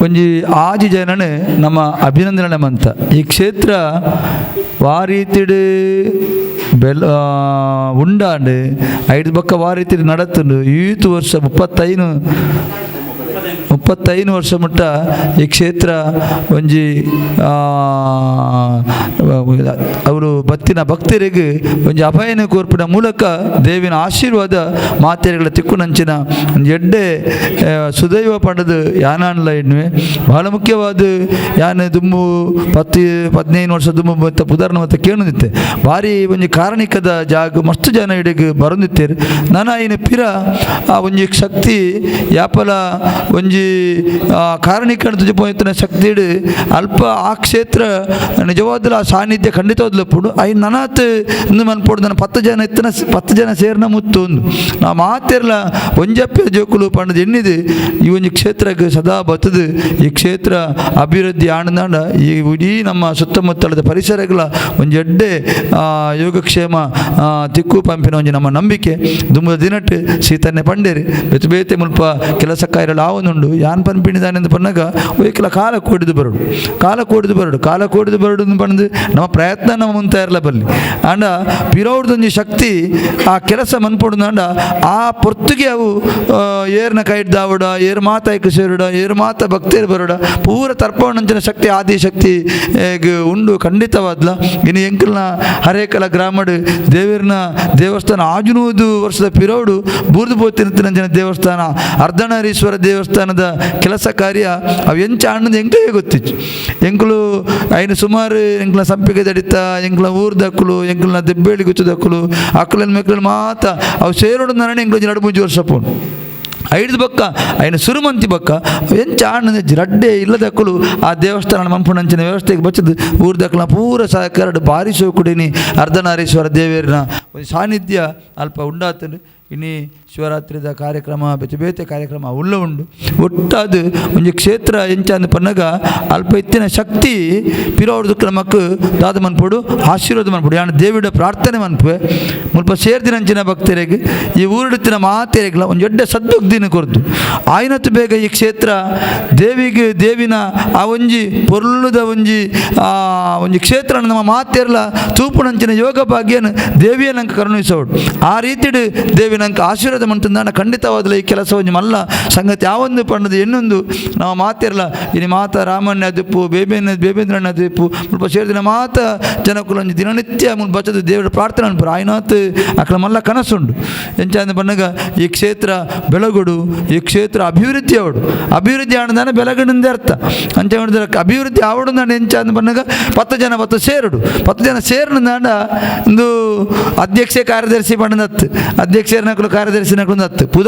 ಒಂಜಿ ಆಜಿ ಜನನೆ ನಮ್ಮ ಅಭಿನಂದನೆ ಮಂತ ಈ ಕ್ಷೇತ್ರ ವಾರೀತಿಡು ಬೆಲ್ ಉಂಡಾಂಡು ಐದು ಬಕ್ಕ ವಾರೀತಿಡು ನಡತುಂಡು ಈತು ವರ್ಷ 35 ವರ್ಷ ಮುಟ್ಟ ಈ ಕ್ಷೇತ್ರ ಒಂಜಿ ಅವರು ಬತ್ತಿನ ಭಕ್ತರಿಗೆ ಒಂಜಿ ಅಭಯನ ಕೋರ್ಪಿನ ಮೂಲಕ ದೇವಿನ ಆಶೀರ್ವಾದ ಮಾತೆರೆಗಳ ತಿಕ್ಕುನಂಚಿನ ಒಂಜಿ ಎಡ್ಡೆ ಸುದೈವ ಪಡೆದು ಯಾನಾನ್ಲ ಎಣ್ಣುವೆ ಬಹಳ ಮುಖ್ಯವಾದ ಯಾನ ದುಂಬು 10-15 ವರ್ಷ ದುಂಬು ಮತ್ತು ಪುದರ್ನ ಮತ್ತು ಕೇಳುದಿತ್ತೆ ಭಾರಿ ಒಂಜಿ ಕಾರಣಿಕದ ಜಾಗ ಮಸ್ತ್ ಜನ ಇಡೆಗ್ ಬರೊಂದಿತ್ತೇರು ನನ ಐನ ಪಿರ ಆ ಒಂಜಿ ಶಕ್ತಿ ಯಾಪಲ ಒಂಜಿ ಕಾರಣಿಕ ತುಜಪೋಯ್ತನ ಶಕ್ತಿ ಅಲ್ಪ ಆ ಕ್ಷೇತ್ರ ನಿಜವಾದಲ ಆ ಸಾನ್ನಿಧ್ಯ ಖಂಡಿತವಾದ್ಲಪ್ಪುಡು I ನನಾತ್ ಇಂದು ಮನ್ಪೋಡು ನನ್ನ 10 ಜನ ಇತ್ತನ 10 ಜನ ಸೇರ್ನ ಮುತ್ತು ಒಂದು ನಾ ಮಾತಿರ್ಲ ಒಂಜಪ್ಪೆ ಜೋಕುಲು ಪಂಡದು ಎಣ್ಣಿದು ಈ ಒಂಜಿ ಕ್ಷೇತ್ರಕ್ಕೆ ಸದಾ ಬತ್ತದು ಈ ಕ್ಷೇತ್ರ ಅಭಿವೃದ್ಧಿ ಆನಂದಾಂಡ ಈ ಇಡೀ ನಮ್ಮ ಸುತ್ತಮುತ್ತಲದ ಪರಿಸರಗಳ ಒಂಜಿ ಎಡ್ಡೆ ಯೋಗಕ್ಷೇಮ ತಿಕ್ಕು ಪಂಪಿನ ಒಂಜಿ ನಮ್ಮ ನಂಬಿಕೆ ದುಂಬದ ದಿನಟ್ಟು ಸೀತನ್ನೆ ಪಂಡೇರಿ ಬೇತೆ ಬೇತೆ ಮುಲ್ಪ ಕೆಲಸ ಕಾರ್ಯಗಳು ಆವೊಂದುಂಡು ಯಾನ್ ಪನ್ಪಿಣಿದಾನೆಂದು ಪನ್ನಾಗ ಒಯ್ಕಲ ಕಾಲ ಕೂಡಿದು ಬರಡು ಕಾಲ ಕೂಡಿದು ಬರಡು ಕಾಲ ಕೂಡಿದು ಬರಡು ಪಂದು ನಮ್ಮ ಪ್ರಯತ್ನ ನಮ್ಮ ಮುಂದೆ ಇರಲ ಬರಲಿ ಆಂಡ ಪಿರೋಡ್ದೊಂಜಿ ಶಕ್ತಿ ಆ ಕೆಲಸ ಮನ್ಪೊಡುಂಡ ಆ ಪೊರ್ತುಗೆ ಅವು ಏರ್ನ ಕೈಡ್ದಾವಡ ಏರು ಮಾತಾಯ್ಕ ಸೇರುಡ ಏರು ಮಾತ ಭಕ್ತರು ಬರುಡ ಪೂರ ತರ್ಪಣಂಚಿನ ಶಕ್ತಿ ಆದಿ ಶಕ್ತಿ ಉಂಡು ಖಂಡಿತವಾದ್ಲ. ಇನ್ನು ಎಂಕಲ್ನ ಹರೇಕಲ ಗ್ರಾಮಡು ದೇವಿರ್ನ ದೇವಸ್ಥಾನ 600 ವರ್ಷದ ಪಿರೋಡು ಬೂರ್ದು ಪೋತಿನ ದೇವಸ್ಥಾನ ಅರ್ಧನಾರೀಶ್ವರ ದೇವಸ್ಥಾನದ ಕೆಲಸ ಕಾರ್ಯ ಅವು ಎಂಚ ಅಣ್ಣದ ಎಂಕಲೇ ಗೊತ್ತಿತ್ತು. ಎಂಕುಲು ಐನು ಸುಮಾರು ಎಂಕಲ ಸಂಪಿಗೆ ದಡಿತ ಎಂಕಲ ಊರ್ದಕ್ಕಲು ಎಂಕಲ್ನ ದೆಬ್ಬೇಳಿ ಗುಚ್ಚದಕ್ಕಲು ಅಕ್ಕಲನ್ ಮೆಕ್ಕಲು ಮಾತ ಅವು ಸೇರೋಡು ನರಣ ಎಂಕಲು 2-3 ವರ್ಷ ಪೋನು ಐದು ಬಕ್ಕ ಐನ ಸುರುಮಂತಿ ಬಕ್ಕ ಎಂಚ ಅಣ್ಣದ ರಡ್ಡೆ ಇಲ್ಲದಕ್ಕಲು ಆ ದೇವಸ್ಥಾನ ಮಂಪುಣಂಚಿನ ವ್ಯವಸ್ಥೆಗೆ ಬಚ್ಚದು ಊರ್ದಕ್ಕಲ ಪೂರ ಸಹಕಾರ ಭಾರಿ ಸೋಕುಡಿನಿ ಅರ್ಧನಾರೀಶ್ವರ ದೇವೇರಿನ ಒಂದು ಸಾನ್ನಿಧ್ಯ ಅಲ್ಪ ಉಂಡಾತನು. ಇನಿ ಶಿವರಾತ್ರಿದ ಕಾರ್ಯಕ್ರಮ ಬೇತೆ ಬೇತೆ ಕಾರ್ಯಕ್ರಮ ಉಳ್ಳ ಉಂಡು ಒಟ್ಟಾದು ಒಂಜಿ ಕ್ಷೇತ್ರ ಎಂಚ ಪನ್ನಗ ಅಲ್ಪ ಇತ್ತಿನ ಶಕ್ತಿ ಪಿರೋಡ್ದು ಕ್ರಮಕ್ಕೆ ದಾದ ಮನ್ಪೊಡು ಆಶೀರ್ವಾದ ಮನ್ಪೊಡು ಯಾನ್ ದೇವಿಡ ಪ್ರಾರ್ಥನೆ ಮನ್ಪುವೆ ಮುಲ್ಪ ಸೇರ್ದಿನಂಚಿನ ಭಕ್ತರಿಗೆ ಈ ಊರುಡುತ್ತಿನ ಮಾತೆರೆಗ್ಲ ಒಂಜಿ ಎಡ್ಡೆ ಸದ್ಭಕ್ತಿನ ಕೊರ್ದು ಆಯ್ನತ್ತು ಬೇಗ ಈ ಕ್ಷೇತ್ರ ದೇವಿಗೆ ದೇವಿನ ಆ ಒಂಜಿ ಪೊರ್ಲುದ ಒಂಜಿ ಆ ಒಂಜಿ ಕ್ಷೇತ್ರ ನಮ್ಮ ಮಾತೆರ್ಲ ತೂಪುನಂಚಿನ ಯೋಗ ಭಾಗ್ಯನ ದೇವಿಯ ನಂಗೆ ಕರುಣಿಸೋಡು ಆ ರೀತಿಡು ದೇವಿನ ಆಶೀರ್ವಾದ ಮಂತಂದಾನ ಖಂಡಿತವಾದಲ ಈ ಕೆಲಸ ಒಂಜಿ ಮಲ್ಲ ಸಂಗತಿ ಯಾವೊಂದು ಪಣ್ಣದು ಎನ್ನೊಂದು ನಾವು ಮಾತಿರಲ್ಲ ಇನಿ ಮಾತ ರಾಮಣ್ಯ ದಿಪ್ಪು ಬೇಬೇನ ಬೇಬೇಂದ್ರಣ್ಣ ದಿಪ್ಪು ಮುಲ್ಪ ಸೇರಿದಿನ ಮಾತ ಜನಕುಲೊಂಜಿ ದಿನನಿತ್ಯ ಮುಲ್ಪ ಬಚ್ಚದು ದೇವರ ಪ್ರಾರ್ಥನೆ ಅನ್ಪುರು ಆಯ್ನಾತ್ ಅಕಲ ಮಲ್ಲ ಕನಸುಂಡು ಎಂಚಾಂದ ಪನ್ನಗ ಈ ಕ್ಷೇತ್ರ ಬೆಳಗುಡು ಈ ಕ್ಷೇತ್ರ ಕ್ಷೇತ್ರ ಅಭಿವೃದ್ಧಿ ಅವಡು ಅಭಿವೃದ್ಧಿ ಆಣದಾನೆ ಬೆಲಗಣಿಂದ ಅರ್ಥ. ಅಂಚ ಮಾಡಿದ್ರೆ ಅಭಿವೃದ್ಧಿ ಆವಡು ನಾನು ಎಂಚ ಅಂದ್ ಪನ್ನಗ 10 ಜನ 10 ಸೇರುಡು 10 ಜನ ಸೇರುಡು ಒಂದು ಅಧ್ಯಕ್ಷ ಕಾರ್ಯದರ್ಶಿ ಪಂಡನತ್ತು ಅಧ್ಯಕ್ಷರನಕಲು ಕಾರ್ಯದರ್ಶಿನಕಲು ನತ್ತು ಪುದ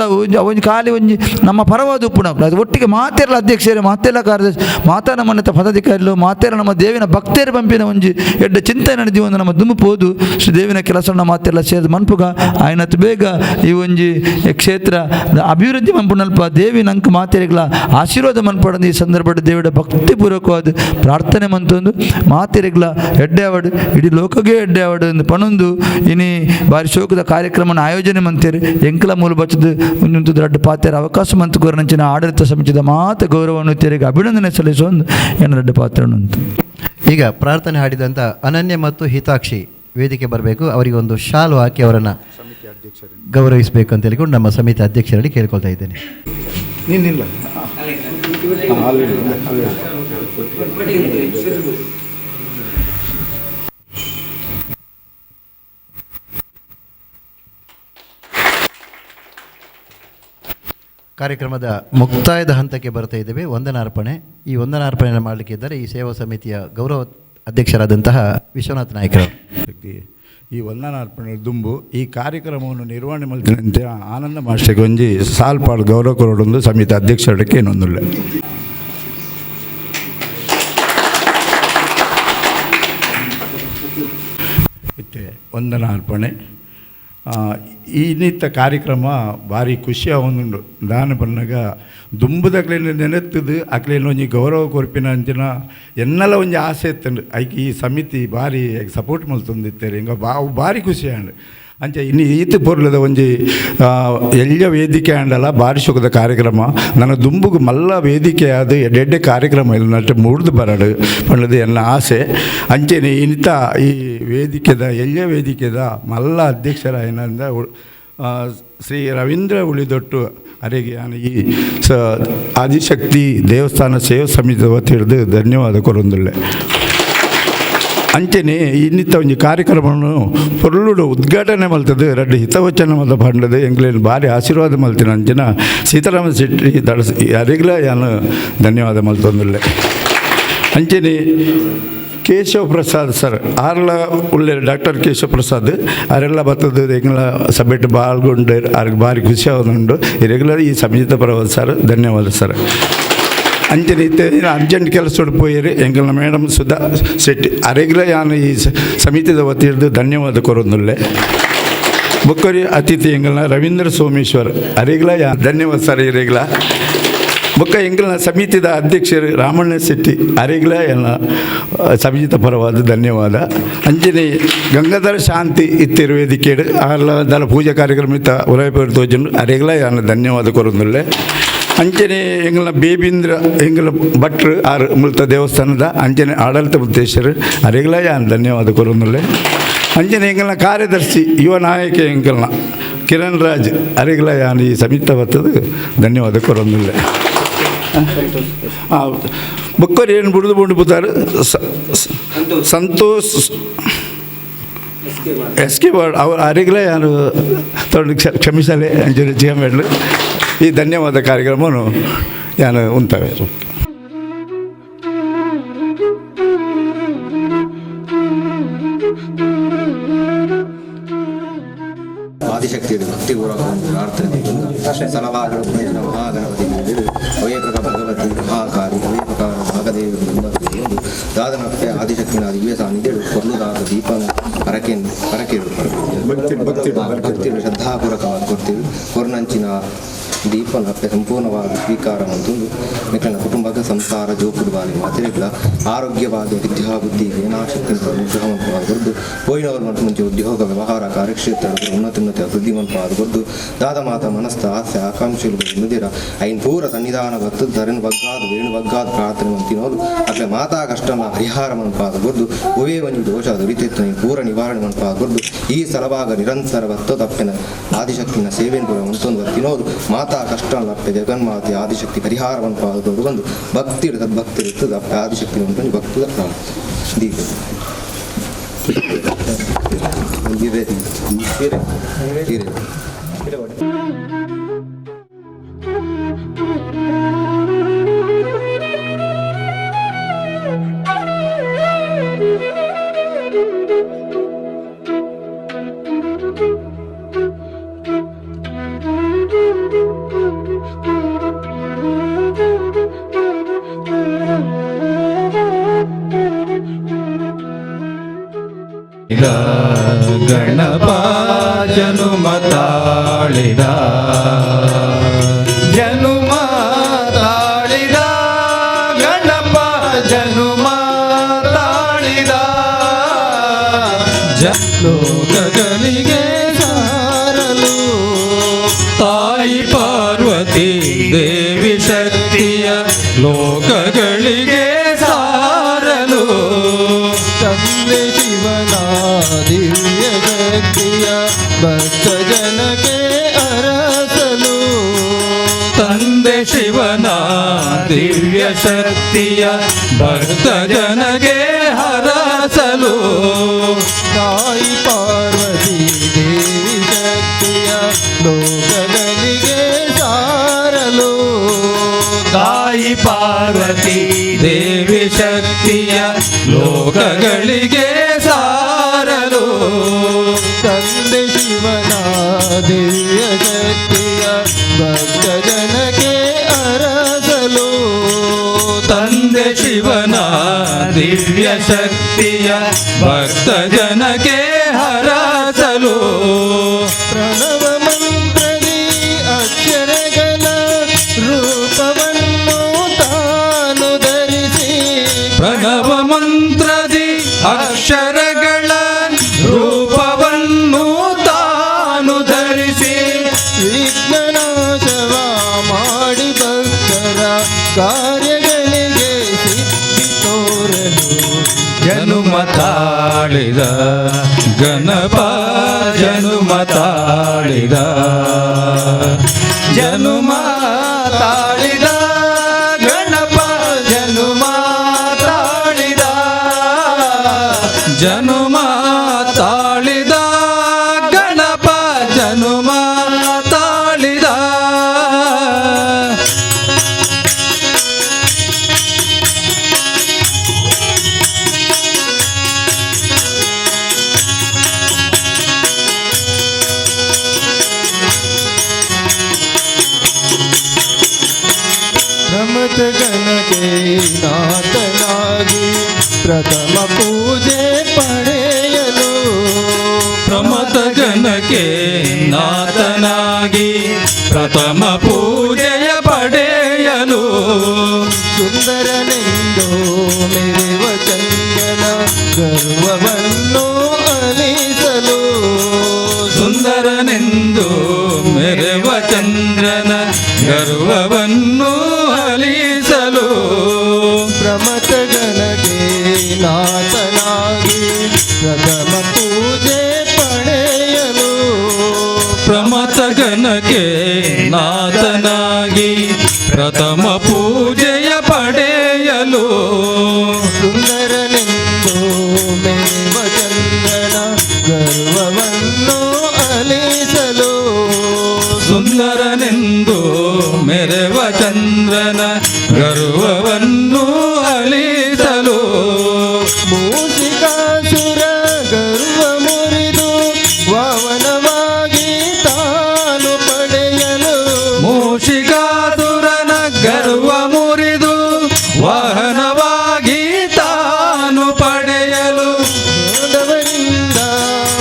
ಒಂಜಿ ಖಾಲಿ ಒಂಜಿ ನಮ್ಮ ಪರವಾದ ಉಪ್ಪುನಕಲು ಅದು ಒಟ್ಟಿಗೆ ಮಾತೆಲ್ಲ ಅಧ್ಯಕ್ಷರೇ ಮಾತೆಲ್ಲ ಕಾರ್ಯದರ್ಶಿ ಮಾತಾ ನಮ್ಮನ್ನ ಪದಾಧಿಕಾರಿಗಳು ಮಾತೆಲ್ಲ ನಮ್ಮ ದೇವಿನ ಭಕ್ತರು ಪಂಪಿನ ಒಂಜಿ ಎಡ್ಡ ಚಿಂತನೆ ನಡೆದಿ ಒಂದು ನಮ್ಮ ದುಂಬು ಪೋದು ಶ್ರೀ ದೇವಿನ ಕೆಲಸ ಮಾತೆಲ್ಲ ಸೇರಿದ ಮನ್ಪುಗ ಆಯ್ನತ್ ಬೇಗ ಈ ಒಂಜಿ ಕ್ಷೇತ್ರ ಅಭಿವೃದ್ಧಿ ಮನ್ಪುನಲ್ಪ ದೇವಿ ನಂಗೆ ಮಾತೆರೆಗಳ ಆಶೀರ್ವಾದ ಮನ್ಪಡಂದು ಈ ಸಂದರ್ಭದ ದೇವಿಡ ಭಕ್ತಿಪೂರ್ವಕವಾದ ಪ್ರಾರ್ಥನೆ ಮಂತೊಂದು ಮಾತೆರೆಗಳ ಎಡ್ಡೆ ಅವಡು ಇಡೀ ಲೋಕಗೆ ಎಡ್ಡೆ ಅವಡು ಎಂದು ಪಣೊಂದು ಇನಿ ಬಾರಿ ಶೋಕದ ಕಾರ್ಯಕ್ರಮನ ಆಯೋಜನೆ ಮಂತೇರಿ ಎಂಕಲ ಮೂಲ ಬಚ್ಚದ ಒಂದೊಂದು ದೊಡ್ಡ ಪಾತ್ರ ಅವಕಾಶ ಮಂತು ಕೋರನಂಚಿನ ಆಡಳಿತ ಸಮಿತಿದ ಮಾತ ಗೌರವವನ್ನು ತೆರಿಗೆ ಅಭಿನಂದನೆ ಸಲ್ಲಿಸುವ ಏನು ದೊಡ್ಡ ಪಾತ್ರ ಉಂಟು. ಈಗ ಪ್ರಾರ್ಥನೆ ಹಾಡಿದಂಥ ಅನನ್ಯ ಮತ್ತು ಹಿತಾಕ್ಷಿ ವೇದಿಕೆ ಬರಬೇಕು. ಅವರಿಗೆ ಒಂದು ಶಾಲು ಹಾಕಿ ಅವರನ್ನು ಗೌರವಿಸಬೇಕು ಅಂತ ಹೇಳಿಕೊಂಡು ನಮ್ಮ ಸಮಿತಿ ಅಧ್ಯಕ್ಷರಲ್ಲಿ ಕೇಳ್ಕೊಳ್ತಾ ಇದ್ದೇನೆ. ನೀನಿಲ್ಲ ಕಾರ್ಯಕ್ರಮದ ಮುಕ್ತಾಯದ ಹಂತಕ್ಕೆ ಬರ್ತಾ ಇದ್ದೇವೆ. ವಂದನಾರ್ಪಣೆ, ಈ ವಂದನಾರ್ಪಣೆಯನ್ನು ಮಾಡಲಿಕ್ಕೆ ಇದ್ದರೆ ಈ ಸೇವಾ ಸಮಿತಿಯ ಗೌರವ ಅಧ್ಯಕ್ಷರಾದಂತಹ ವಿಶ್ವನಾಥ್ ನಾಯಕರು. ಈ ವಂದನಾರ್ಪಣೆ ದುಂಬು ಈ ಕಾರ್ಯಕ್ರಮವನ್ನು ನಿರ್ವಹಣೆ ಮಾಡಿದಂತೆ ಆನಂದ ಮಾಸ್ಟರ್ಗೆ ಒಂಜಿ ಸಾಲ್ಪಾಡು ಗೌರವ ಕೊರಡೊಂದು ಸಮಿತಿ ಅಧ್ಯಕ್ಷರಕ್ಕೆ ಏನೊಂದಿಲ್ಲ. ಇತ್ತೆ ವಂದನಾರ್ಪಣೆ ಈ ನಿತ್ತ ಕಾರ್ಯಕ್ರಮ ಭಾರಿ ಖುಷಿಯ ಒಂದುಂಡು. ದಾನ ಪನ್ನಗ ದುಂಬುದಕ್ಲೇನು ನೆನೆತ್ತದು ಅಕ್ಲೇನು ಒಂಜಿ ಗೌರವ ಕೊರ್ಪಿನ ಅಂಚಿನ ಎನ್ನಲ ಒಂಜಿ ಆಸೆ ಇತ್ತಂಡು. ಐಕೆ ಈ ಸಮಿತಿ ಭಾರಿ ಸಪೋರ್ಟ್ ಮಲ್ತೊಂದಿತ್ತಾರೆ ಹಿಂಗೆ ಭಾರಿ ಖುಷಿ ಆಂಡ್. ಅಂಚ ಇನ್ನು ಈತ ಪೊರ್ಲದ ಒಂಜಿ ಎಲ್ಲ ವೇದಿಕೆ ಆಂಡಲ ಭಾರಿ ಸುಖದ ಕಾರ್ಯಕ್ರಮ. ನನ್ನ ದುಂಬುಗು ಮಲ್ಲ ವೇದಿಕೆ ಆದ ಎಡ್ಡೆಡ್ಡೆ ಕಾರ್ಯಕ್ರಮ ಇಲ್ಲ ನಟ್ಟು ಮೂಡ್ದು ಬರಡು ಪಂಡದು ಎನ್ನ ಆಸೆ. ಅಂಚೆನೆ ಇನ್ನಿತ ಈ ವೇದಿಕೆದ ಎಲ್ಲ ವೇದಿಕೆದ ಮಲ್ಲ ಅಧ್ಯಕ್ಷರಾಯಿನಂದ ಶ್ರೀ ರವೀಂದ್ರ ಉಳಿದೊಟ್ಟು ಅರೆಗೆ ನಾನು ಈ ಆದಿಶಕ್ತಿ ದೇವಸ್ಥಾನ ಸೇವಾ ಸಮಿತಿ ವತಿಯಿಡ್ದು ಧನ್ಯವಾದ ಕೊರೊಂದುಲ್ಲೆ. ಅಂಚೆನೆ ಇನ್ನಿತ್ತ ಒಂಜಿ ಕಾರ್ಯಕ್ರಮವನ್ನು ಪೊರ್ಲುಡು ಉದ್ಘಾಟನೆ ಮಲ್ತದೆ ರಡ್ಡು ಹಿತವಚನ ಮಲ್ತ ಪಂಡದು ಎಂಕ್ಲೇನು ಭಾರಿ ಆಶೀರ್ವಾದ ಮಲ್ತಿನ ಅಂಚಿನ ಸೀತಾರಾಮ ಶೆಟ್ಟಿ ದಡಸ್ ಯಾರಿಗ್ಲ ಯಾನು ಧನ್ಯವಾದ ಮಲ್ತೊಂದುಲ್ಲೆ. ಅಂಚೆನೆ ಕೇಶವ ಪ್ರಸಾದ್ ಸರ್ ಆರ್ಲ ಉಳ್ಳೆ ಡಾಕ್ಟರ್ ಕೇಶವ ಪ್ರಸಾದ್ ಅವರೆಲ್ಲ ಬರ್ತದೆ ಎಂಗ್ಲ ಸಭೆಟ್ ಬಾಳ್ಗೊಂಡು ಅವ್ರಿಗೆ ಭಾರಿ ಖುಷಿ ಆಗೋದುಂಡು. ರೆಗ್ಯುಲರ್ ಈ ಸಮಿತಿ ಪರವಾದ ಸರ್ ಧನ್ಯವಾದ ಸರ್. ಅಂಚನೆ ಇತ್ತೆ ಅರ್ಜೆಂಟ್ ಕೆಲಸ ಪೋಯಿರಿ ಎಂಕಲ್ನ ಮೇಡಮ್ ಸುಧಾ ಶೆಟ್ಟಿ ಅರೆಗ್ಲ ಯಾನು ಈ ಸಮಿತಿದ ವತಿಯಿಡ್ದು ಧನ್ಯವಾದ ಕೊರೊಂದುಲ್ಲೆ. ಬೊಕ್ಕರಿ ಅತಿಥಿ ಎಂಕಲ್ನ ರವೀಂದ್ರ ಸೋಮೇಶ್ವರ್ ಅರೆಗ್ಲ ಯಾ ಧನ್ಯವಾದ ಸರ್ ಇರೆಗ್ಲ. ಬೊಕ್ಕ ಎಂಕಲ್ನ ಸಮಿತಿದ ಅಧ್ಯಕ್ಷರು ರಾಮಣ್ಣ ಶೆಟ್ಟಿ ಅರೆಗ್ಲ ಎನ್ನ ಸಮಿತಿದ ಪರವಾದ ಧನ್ಯವಾದ. ಅಂಚನೆ ಗಂಗಾಧರ ಶಾಂತಿ ಇತ್ತಿರು ವೇದಿಕೆಡು ಆರ್ಲ ದಲ ಪೂಜಾ ಕಾರ್ಯಕ್ರಮ ಇತ್ತ ಉಲಯಪುರ ತೋಜನು ಅರೆಗ್ಲ ಯಾನ ಧನ್ಯವಾದ ಕೊರೊಂದುಲ್ಲೆ. ಅಂಚನೆ ಎಂಗಲ ಬೇಬೀಂದ್ರ ಎಂಗಲ ಭಟ್ರು ಆರು ಮುಲ್ತ ದೇವಸ್ಥಾನದ ಅಂಚನೆ ಆಡಳಿತ ಮುದ್ದೇಶರು ಅರೆಗ್ಲ ಯಾನ್ ಧನ್ಯವಾದ ಕೊರೊಂದುಲ್ಲೆ. ಅಂಚನೆ ಎಂಗಲ್ನ ಕಾರ್ಯದರ್ಶಿ ಯುವ ನಾಯಕ ಎಂಕಲ್ನ ಕಿರಣ್ ರಾಜ್ ಅರೆಗ್ಲ ಯಾನ್ ಈ ಸಮಿತ ಬರ್ತದೆ ಧನ್ಯವಾದ ಕೊರೊಂದುಲ್ಲೆ. ಬೊಕ್ಕರು ಏನು ಬುಡ್ದು ಬುಂಡು ಪುತಾರು ಸಂತೋಷ್ ಎಸ್ ಕೆ ಬಾರ್ಡ್ ಅವರು ಅರೆಗ್ಲ ಯಾನು ತೊಂಡು ಕ್ಷಮಿಸಲೆ ಅಂಚನೆ ಜಿಯಮೆಡ್ಲು ಈ ಧನ್ಯವಾದ ಕಾರ್ಯಕ್ರಮವನ್ನು ಯಾನು ಉಂತವೆ. ಆದಿಶಕ್ತಿಯಲ್ಲಿ ಭಕ್ತಿಪೂರ್ವಕ ಒಂದು ಪ್ರಾರ್ಥನೆ ಸಲವಾಗಲು ಮಹಾಗಣಪತಿ ಅವೇ ಪ್ರಕಾರ ಭಗವತಿ ಮಹಾಕಾರಿ ಅವೇ ಪ್ರಕಾರ ಭಾಗದೇವಿ ಒಂದು ದಾದನಕ್ಕೆ ಆದಿಶಕ್ತಿನ ದಿವ್ಯ ಸಾನ್ನಿಧ್ಯಡು ಕೊರ್ಲುದಾದ ದೀಪನ ಪರಕೆ ಪರಕೇಳು ಭಕ್ತಿ ಶ್ರದ್ಧಾಪೂರ್ವಕವಾಗಿ ಕೊಡ್ತೀವಿ. ಕೊರ್ನಂಚಿನ ದೀಪನ ಅಪ್ಪೆ ಸಂಪೂರ್ಣವಾಗಿ ಸ್ವೀಕಾರ ಮಂತೊಂದು ಮೆಕ್ಕನ ಕುಟುಂಬದ ಸಂಸಾರ ಜೋಕುಡು ಬಾಲಿ ಮಾತಿರೆಗ್ಲ ಆರೋಗ್ಯವಾದ ವಿದ್ಯಾ ಬುದ್ಧಿ ಜ್ಞಾನಶಕ್ತಿ ಅನುಗ್ರಹ ಮಂತ್ವಾದ ಕೊರ್ದು ಪೋಯಿನವರು ಮತ್ತು ಮುಂಚೆ ಉದ್ಯೋಗ ವ್ಯವಹಾರ ಕಾರ್ಯಕ್ಷೇತ್ರ ಉನ್ನತಿ ಉನ್ನತಿ ಅಭಿವೃದ್ಧಿ ಮಂತ್ವಾದ ಕೊರ್ದು ದಾದ ಮಾತ ಮನಸ್ಥ ಆಸೆ ಆಕಾಂಕ್ಷೆಗಳು ನುದಿರ ಐನ್ ಪೂರ ಸನ್ನಿಧಾನ ಬತ್ತು ಧರನ್ ಬಗ್ಗಾದ ವೇಣು ಬಗ್ಗಾದ ಪ್ರಾರ್ಥನೆ ಮಂತಿನೋದು ಅಟ್ಲೆ ಮಾತಾ ಕಷ್ಟನ ಪರಿಹಾರ ಮನ್ಪಾದ ಕೊರ್ದು ಒವೇ ಒಂಜಿ ದೋಷ ದುರಿತಿತ್ತು ಪೂರ ನಿವಾರಣೆ ಮನ್ಪಾದ ಕೊರ್ದು ಈ ಸಲಭಾಗ ನಿರಂತರ ಬತ್ತು ತಪ್ಪಿನ ಆದಿಶಕ್ತಿನ ಸೇವೆನ್ ಪೂರ ಮಂತೊಂದು ಬತ್ತಿನೋದು ಮಾತಾ ಕಷ್ಟ ಅಪ್ಪೆ ಜಗನ್ಮಾತೆ ಆದಿಶಕ್ತಿ ಪರಿಹಾರ ಮನ್ಪಾದ ಬಂದು ಭಕ್ತಿ ಸದ್ಭಕ್ತಿ ಇರ್ತದೆ ಅಪ್ಪೆ ಆದಿಶಕ್ತಿ ಉಂಟು ಭಕ್ತಿದ ದೀಪ ಹಿರೇ ಹಿರೇ. Ganapa ಜನುಮ ತಾಳಿದ ಜನುಮ ತಾಳಿದ ಗಣಪ ಜನುಮ ತಾಳಿದ ಲೋಕಗಳಿಗೆ ಸಾರಲು ತಾಯಿ ಪಾರ್ವತಿ ದೇವಿ ಶಕ್ತಿಯ ಲೋಕಗಳಿಗೆ ಸಾರಲು ತಂದೆ ಶಿವನ ದಿವ್ಯ ಶಕ್ತಿಯ ಭಕ್ತ ಜನಕ್ಕೆ ಅರಸಲು ತಂದೆ ಶಿವನ ದಿವ್ಯ ಶಕ್ತಿಯ ಭಕ್ತ ಜನಗೆ ಹರಸಲು ತಾಯಿ ಪಾರ್ವತಿ ದೇವಿ ಶಕ್ತಿಯ ಲೋಕಗಳಿಗೆ ಸಾರಲು ತಾಯಿ ಪಾರ್ವತಿ ದೇವಿ ಶಕ್ತಿಯ ಲೋಕಗಳಿಗೆ ಸಾರಲು ತಂದೆ ಶಿವನ ದಿವ್ಯ ಶಕ್ತಿಯ ಭಕ್ತ ಜನಕ್ಕೆ ಅರಸಲು ತಂದೆ ಶಿವನ ದಿವ್ಯ ಶಕ್ತಿಯ ಭಕ್ತ ಜನಕ್ಕೆ ಹರಸಲು ಪ್ರಣವ ಮಂತ್ರದಿ ಅಕ್ಷರಗಳ ರೂಪವನ್ನು ತಾನು ಧರಿಸಿ ಪ್ರಣವ ಮಂತ್ರದಿ ಅಕ್ಷರಗಳ ರೂಪವನ್ನು ತಾನು ಧರಿಸಿ ವಿಘ್ನನಾಶವ ಮಾಡಿ ಭಕ್ತರ ಕಾರ್ಯಗಳಿಗೆ ಸಿದ್ಧಿ ತೋರಲು ಜನುಮ ತಾಳಿದ ಗಣಪ ಜನುಮ ತಾಳಿದ ಜನುಮ ತಾಳಿದ ಗಣಪ ಜನುಮ ತಾಳಿದ ಜನುಮ ತಾಳಿದ ಗಣಪ ಜನುಮ ತಾಳಿದ. ಪ್ರಮಥ ಗಣಕ್ಕೆ ನಾಥನಾಗಿ ಪ್ರಥಮ ಪೂಜೆ ಪಡೆಯಲು ಪ್ರಮಥ ಗಣಕ್ಕೆ ನಾಥನಾಗಿ ಪ್ರಥಮ ಪೂಜೆಯ ಪಡೆಯಲು ಸುಂದರನೆಂದು ಮೆರೆವ ಚಂದನ ಗರ್ವವನ್ನು ಅಲಿಸಲು ಸುಂದರನೆಂದು ಮೆರೆವ ಚಂದ್ರನ ಗರ್ವವನ್ನು ಅಲಿಸಲು ಪ್ರಮಥ ಗಣಕ್ಕೆ ನಾಥನಾಗಿ ಪ್ರಥಮ ಪೂಜೆ ಪಡೆಯಲು ಪ್ರಮಥ ಗಣಕ್ಕೆ ನಾಥನಾಗಿ ಪ್ರಥಮ ಪೂಜೆಯ ಪಡೆಯಲು ಸುಂದರನೆಂದು ಮೆರೆವ ಚಂದ್ರನ ಗರ್ವವನ್ನು ಅಲಿಸಲು ಸುಂದರನೆಂದು ಮೆರೆವ ಚಂದ್ರನ ಗರ್ವವನ್ನು ಅಲಿಸಲು ಮೂಸಿಕಾಸುರ ಗರ್ವ ಮುರಿದು ವಾವನವಾಗಿ ತಾನು ಪಡೆಯಲು ಮೂಷಿಕಾಸುರನ ಗರ್ವ ಮುರಿದು ವಾಹನವಾಗಿ ತಾನು ಪಡೆಯಲು ದೊಡ್ಡವರಿಂದ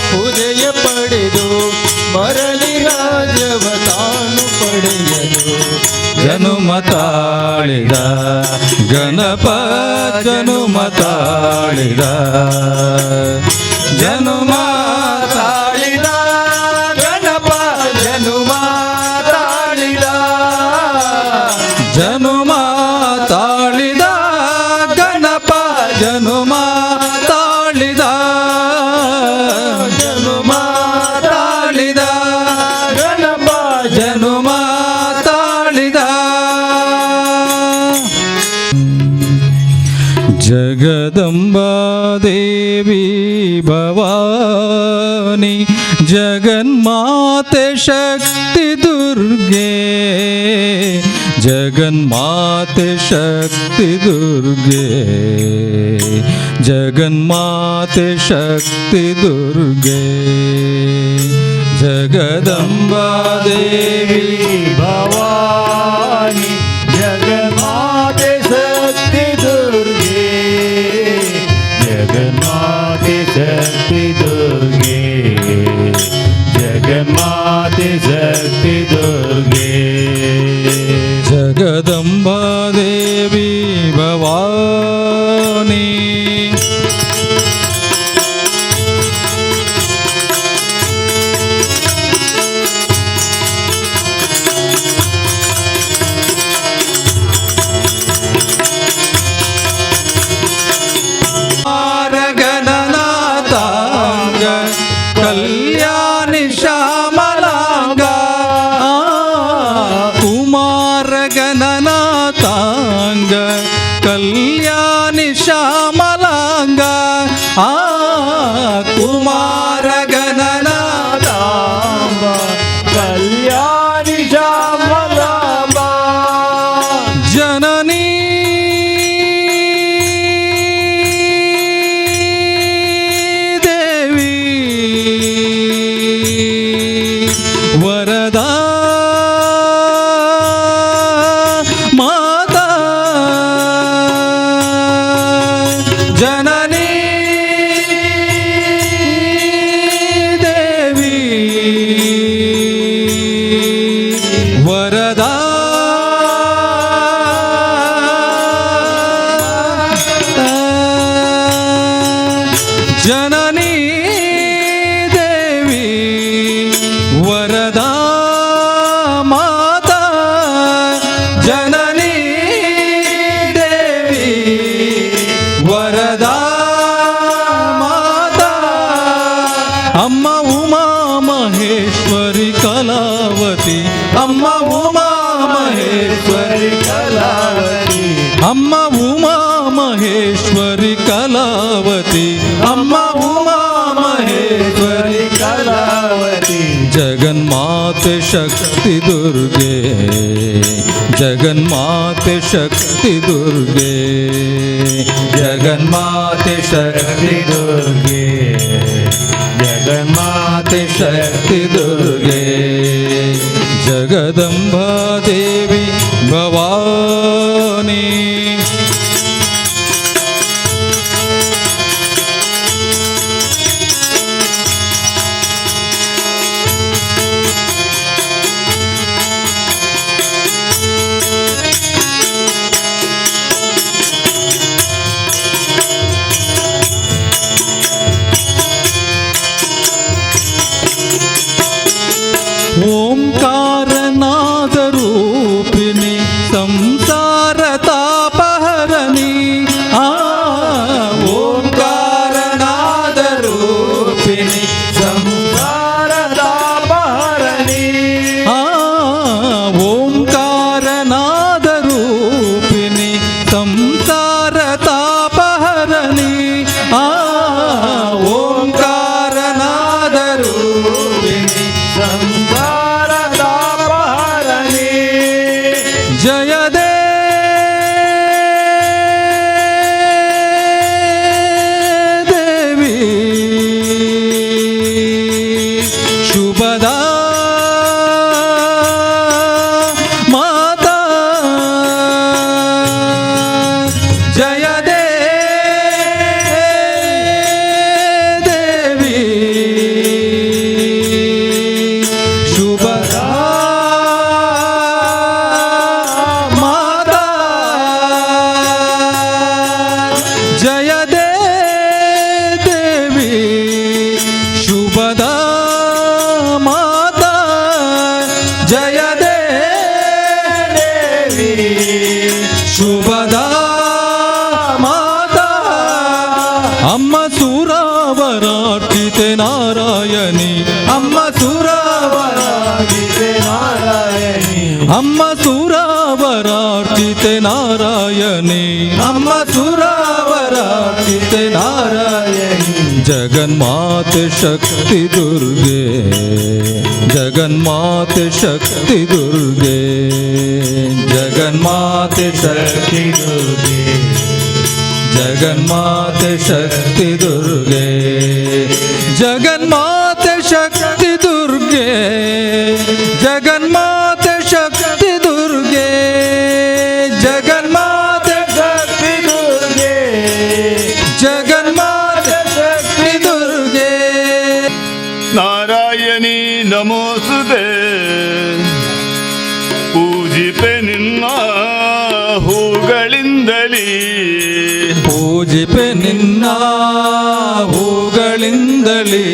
ಪೂಜೆಯ ಪಡೆದು ಮರಳಿ ರಾಜ್ಯವ ತಾನು ಪಡೆಯಲು ಜನುಮ ತಾಳಿದ ಗಣಪ ಜನುಮ ತಾಳಿದ ಜನುಮ ತಾಳಿದ ಗಣಪ ಜನುಮ ತಾಳಿದ ಜನುಮ ತಾಳಿದ ಗಣಪ ಜನುಮ ತಾಳಿದ ಜನುಮ ತಾಳಿದ ಗಣಪ ಜನುಮ ತಾಳಿದ. ಜಗದಂಬಾ ದೇವಿ ಭವಾನಿ ಜಗನ್ಮಾತೆ ಶಕ್ತಿ ದುರ್ಗೆ ಜಗನ್ಮಾತೆ ಶಕ್ತಿ ದುರ್ಗೆ ಜಗನ್ಮಾತೆ ಶಕ್ತಿ ದುರ್ಗೆ ಜಗದಂಬಾ ದೇವಿ ಭವಾನಿ ಜಗನ್ಮಾತೆ ಶಕ್ತಿ ದುರ್ಗೆ ಜಗನ್ಮಾತೆ ಶಕ್ತಿ ದುರ್ಗೆ ಜಗನ್ಮಾತೆ ಶಕ್ತಿ ದುರ್ಗೆ ಜಗದಂಬಾ ದೇವಿ ಭವಾನಿ ಗಣನಾಥಾಂಗ ಕಲ್ಯಾಣಿ ಶ್ಯಾಮಲಾಂಗ ಕುಮಾರ ಗಣನಾಥಾಂಗ ಕಲ್ಯಾಣಿ ಶ್ಯಾಮಲಾಂಗ ಆ ಕುಮಾರ ಗಣನಾಥಾಂಬ ಕಲ್ಯಾಣಿ ಶ್ಯಾಮಲಾಂಬ ಜನನೀ ದೇವಿ ವರದಾ ಮಾತಾ ಜನನೀ ದೇವಿ ವರದಾ ಜನನೀ ದೇವಿ ವರದಾ ಮಾತಾ ಜನನೀ ದೇವಿ ವರದಾ ಮಾತಾ ಅಮ್ಮ ಉಮಾ ಮಹೇಶ್ವರಿ ಕಲಾವತಿ ಅಮ್ಮ ಉಮಾ ಮಹೇಶ್ವರಿ ಕಲಾವತಿ ಅಮ್ಮ ಉಮಾ ಮಹೇಶ್ವರಿ ಕಲಾವತಿ ಅಮ್ಮ ಉಮಾ ಮಹೇಶ್ವರಿ ಕಲಾವತಿ ಜಗನ್ಮಾತೆ ಶಕ್ತಿ ದುರ್ಗೆ ಜಗನ್ಮಾತೆ ಶಕ್ತಿ ದುರ್ಗೆ ಜಗನ್ಮಾತೆ ಶಕ್ತಿ ದುರ್ಗೆ ಜಗನ್ಮಾತೆ ಶಕ್ತಿ ದುರ್ಗೆ ಜಗದಂಬಾ ದೇವಿ ಭವಾನಿ ಓಂಕಾರನಾದರೂಪಿಣಿ ಸಂಸಾರ ತಾಪಹರಣಿ ಆ ಓಂಕಾರನಾದರೂಪಿಣಿ ಸಂಸಾರ ತಾಪಹರಣಿ ಆ ಓಂಕಾರನಾದರೂಪಿಣಿ ಸಂಸಾರ ತಾಪಹರಣಿ ಆ ಓಂಕಾರನಾದರೂಪಿಣಿ ಸಂಸಾರ ತಾಪಹರಣಿ ಜಯ ದೇವಿ ಶುಭದಾ ಮಾತಾ ಜಯ ದೇವಿ ಶುಭದಾ ಮಾತಾ ಜಯ ದೇವಿ ಶುಭದಾ ಮಾತಾ ಜಯ ದೇವಿ ಶುಭದಾ ಮಾತಾ ಅಮ್ಮ ಸುರಾವರಾರ್ಚಿತೆ ನಾರಾಯಣಿ ಅಮ್ಮ ಸುರಾವರಾರ್ಚಿತೆ ನಾರಾಯಣಿ ಅಮ್ಮ ಸುರಾವರಾರ್ಚಿತೆ ನಾರಾಯಣಿ ಅಮ್ಮ ಸುರಾವರಾರ್ಚಿತೆ ನಾರಾಯಣಿ. ಜಗನ್ಮಾತೆ ಶಕ್ತಿ ದುರ್ಗೆ, ಜಗನ್ಮಾತೆ ಶಕ್ತಿ ದುರ್ಗೆ, ಜಗನ್ಮಾತೆ ಶಕ್ತಿ ದುರ್ಗೆ, ಜಗನ್ಮಾತೆ ಶಕ್ತಿ ದುರ್ಗೆ, ಜಗನ್ಮಾತೆ ಶಕ್ತಿ ದುರ್ಗೆ, ಜಗನ್ಮಾತೆ ಶಕ್ತಿ ದುರ್ಗೆ, ಜಗನ್ಮಾತೆ ಶಕ್ತಿ ದುರ್ಗೆ, ಜಗನ್ಮಾತೆ ಶಕ್ತಿ ದುರ್ಗೆ. ನಾರಾಯಣಿ ನಮೋಸ್ತುತೆ, ಪೂಜಿಪೆ ನಿನ್ನ ಹೂಗಳಿಂದಲೇ, ಪೂಜಿಪೆ ನಿನ್ನ ಹೂಗಳಿಂದಲೇ,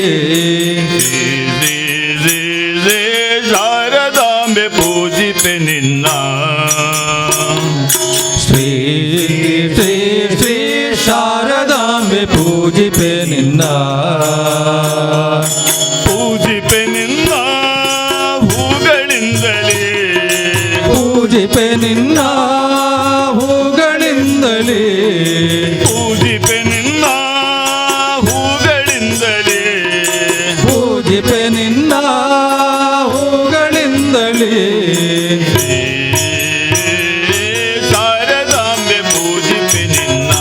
ಶ್ರೀ ಶ್ರೀ ಶ್ರೀ ಶಾರದಾಂಬೆ ಪೂಜಿಪೆ ನಿನ್ನ, ಶ್ರೀ ಶ್ರೀ ಶ್ರೀ ಶಾರದಾಂಬೆ ಪೂಜಿಪೆ ನಿನ್ನ, ಪೂಜಿಪೆ ನಿನ್ನ ಹೂಗಳಿಂದಲೇ, ಪೂಜಿಪೆ ನಿನ್ನ ಹೂಗಳಿಂದಲೇ, ಪೂಜಿಪೆ ನಿನ್ನ ಹೂಗಳಿಂದಲೇ, ಪೂಜಿಪೆ ನಿನ್ನ ಹೂಗಳಿಂದಲೇ, ಶಾರದಾಂಬೆ ಪೂಜಿಪೆ ನಿನ್ನ,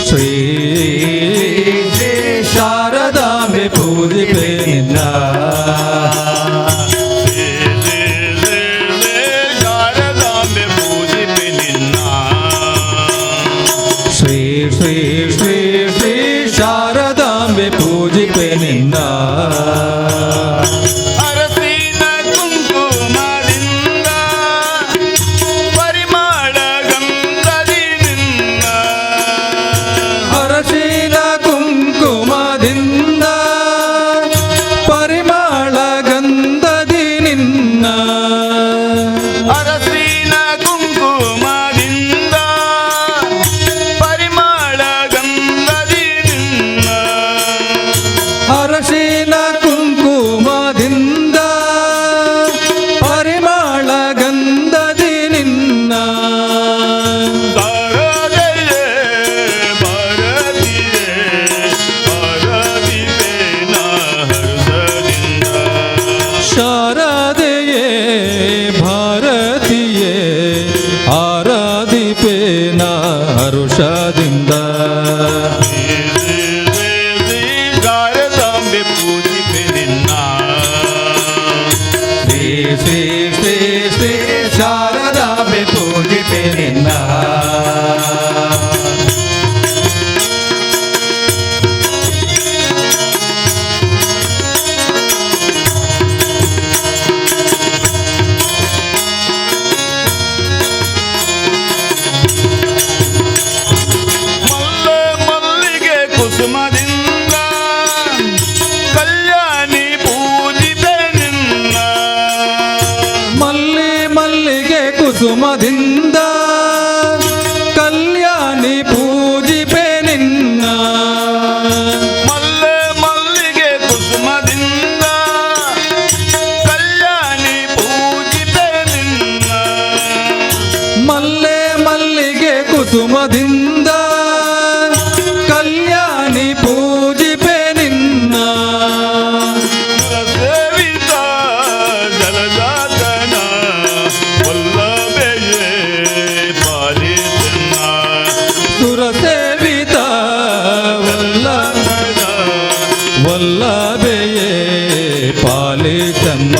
ಶ್ರೀ ಶ್ರೀ ಶಾರದಾಂಬೆ ಪೂಜಿಪೆ ನಿನ್ನ, ಶ್ರೀ ಶ್ರೀ ಶ್ರೀ ಶಾರದಾಂಬೆ ಪೂಜಿಪೆ ನಿನ್ನ, ಶ್ರೀ ಶ್ರೀ ಶ್ರೀ ಶ್ರೀ ಶಾರದಾಂಬೆ ಪೂಜಿಪೆ ನಿನ್ನ, ಅರಸಿನ ಕುಂಕುಮದಿಂದ ಪರಿಮಳ ಗಂಧದಿ ನಿನ್ನ, ಅರಶಿನ ಕುಂಕುಮದಿಂದ ಪರಿಮಳ ಗಂಧದಿ ನಿನ್ನ, ಅರಸಿನ ಕುಂಕುಮದಿಂದ ಪರಿಮಳ ಗಂಧದಿ ನಿನ್ನ, ಅರಶಿನ ಕುಂಕುಮದಿಂದ ಪರಿಮಳ ಗಂಧದಿ ನಿನ್ನ, ಶಾರದೆಯೇ ಭಾರತಿಯೇ ಆರಾಧಿಪೇನ ಹರ್ಷದಿಂದ, ಶಾರದೆಯೇ ಭಾರತಿಯೇ ಆರಾಧಿಪೇನ ಹರುಷದಿಂದ, ಶ್ರೀ ಶ್ರೀ ಶ್ರೀ ಶಾರದಾಂಬೆ ಪೂಜಿಪೆ ನಿನ್ನ, ಶ್ರೀ ಶ್ರೀ ಶ್ರೀ ಶ್ರೀ ಶಾರದಾಂಬೆ ಪೂಜಿಪೆ ನಿನ್ನ, ಮಲ್ಲ ಮಲ್ಲಿಗೆ ಕುಸುಮದಿಂದ ಕಲ್ಯಾಣಿ ಪೂಜಿಪೆ ನಿನ್ನ, ಮಲ್ಲಿ ಮಲ್ಲಿಗೆ ಕುಸುಮದಿಂದ ಕಲ್ಯಾಣಿ ಪೂಜಿಪೆ ನಿನ್ನ, ಮಲ್ಲ ಮಲ್ಲಿಗೆ ಕುಸುಮದಿಂದ ಕಲ್ಯಾಣಿ ಪೂಜಿಪೆ ನಿನ್ನ, ಮಲ್ಲೆ ಮಲ್ಲಿಗೆ ಕುಸುಮದಿಂದ ಕಲ್ಯಾಣಿ ಪೂಜಿಪೆ ನಿನ್ನ, ಸೇವಿತ ಜಲಜಾತನ ವಲ್ಲಭೆಯೇ ಪಾಲಿತನ್ನ, ಸುರಸೇವಿತ ವಲ್ಲ ವಲ್ಲಭೆಯೇ ಪಾಲಿತಮ್ಮ,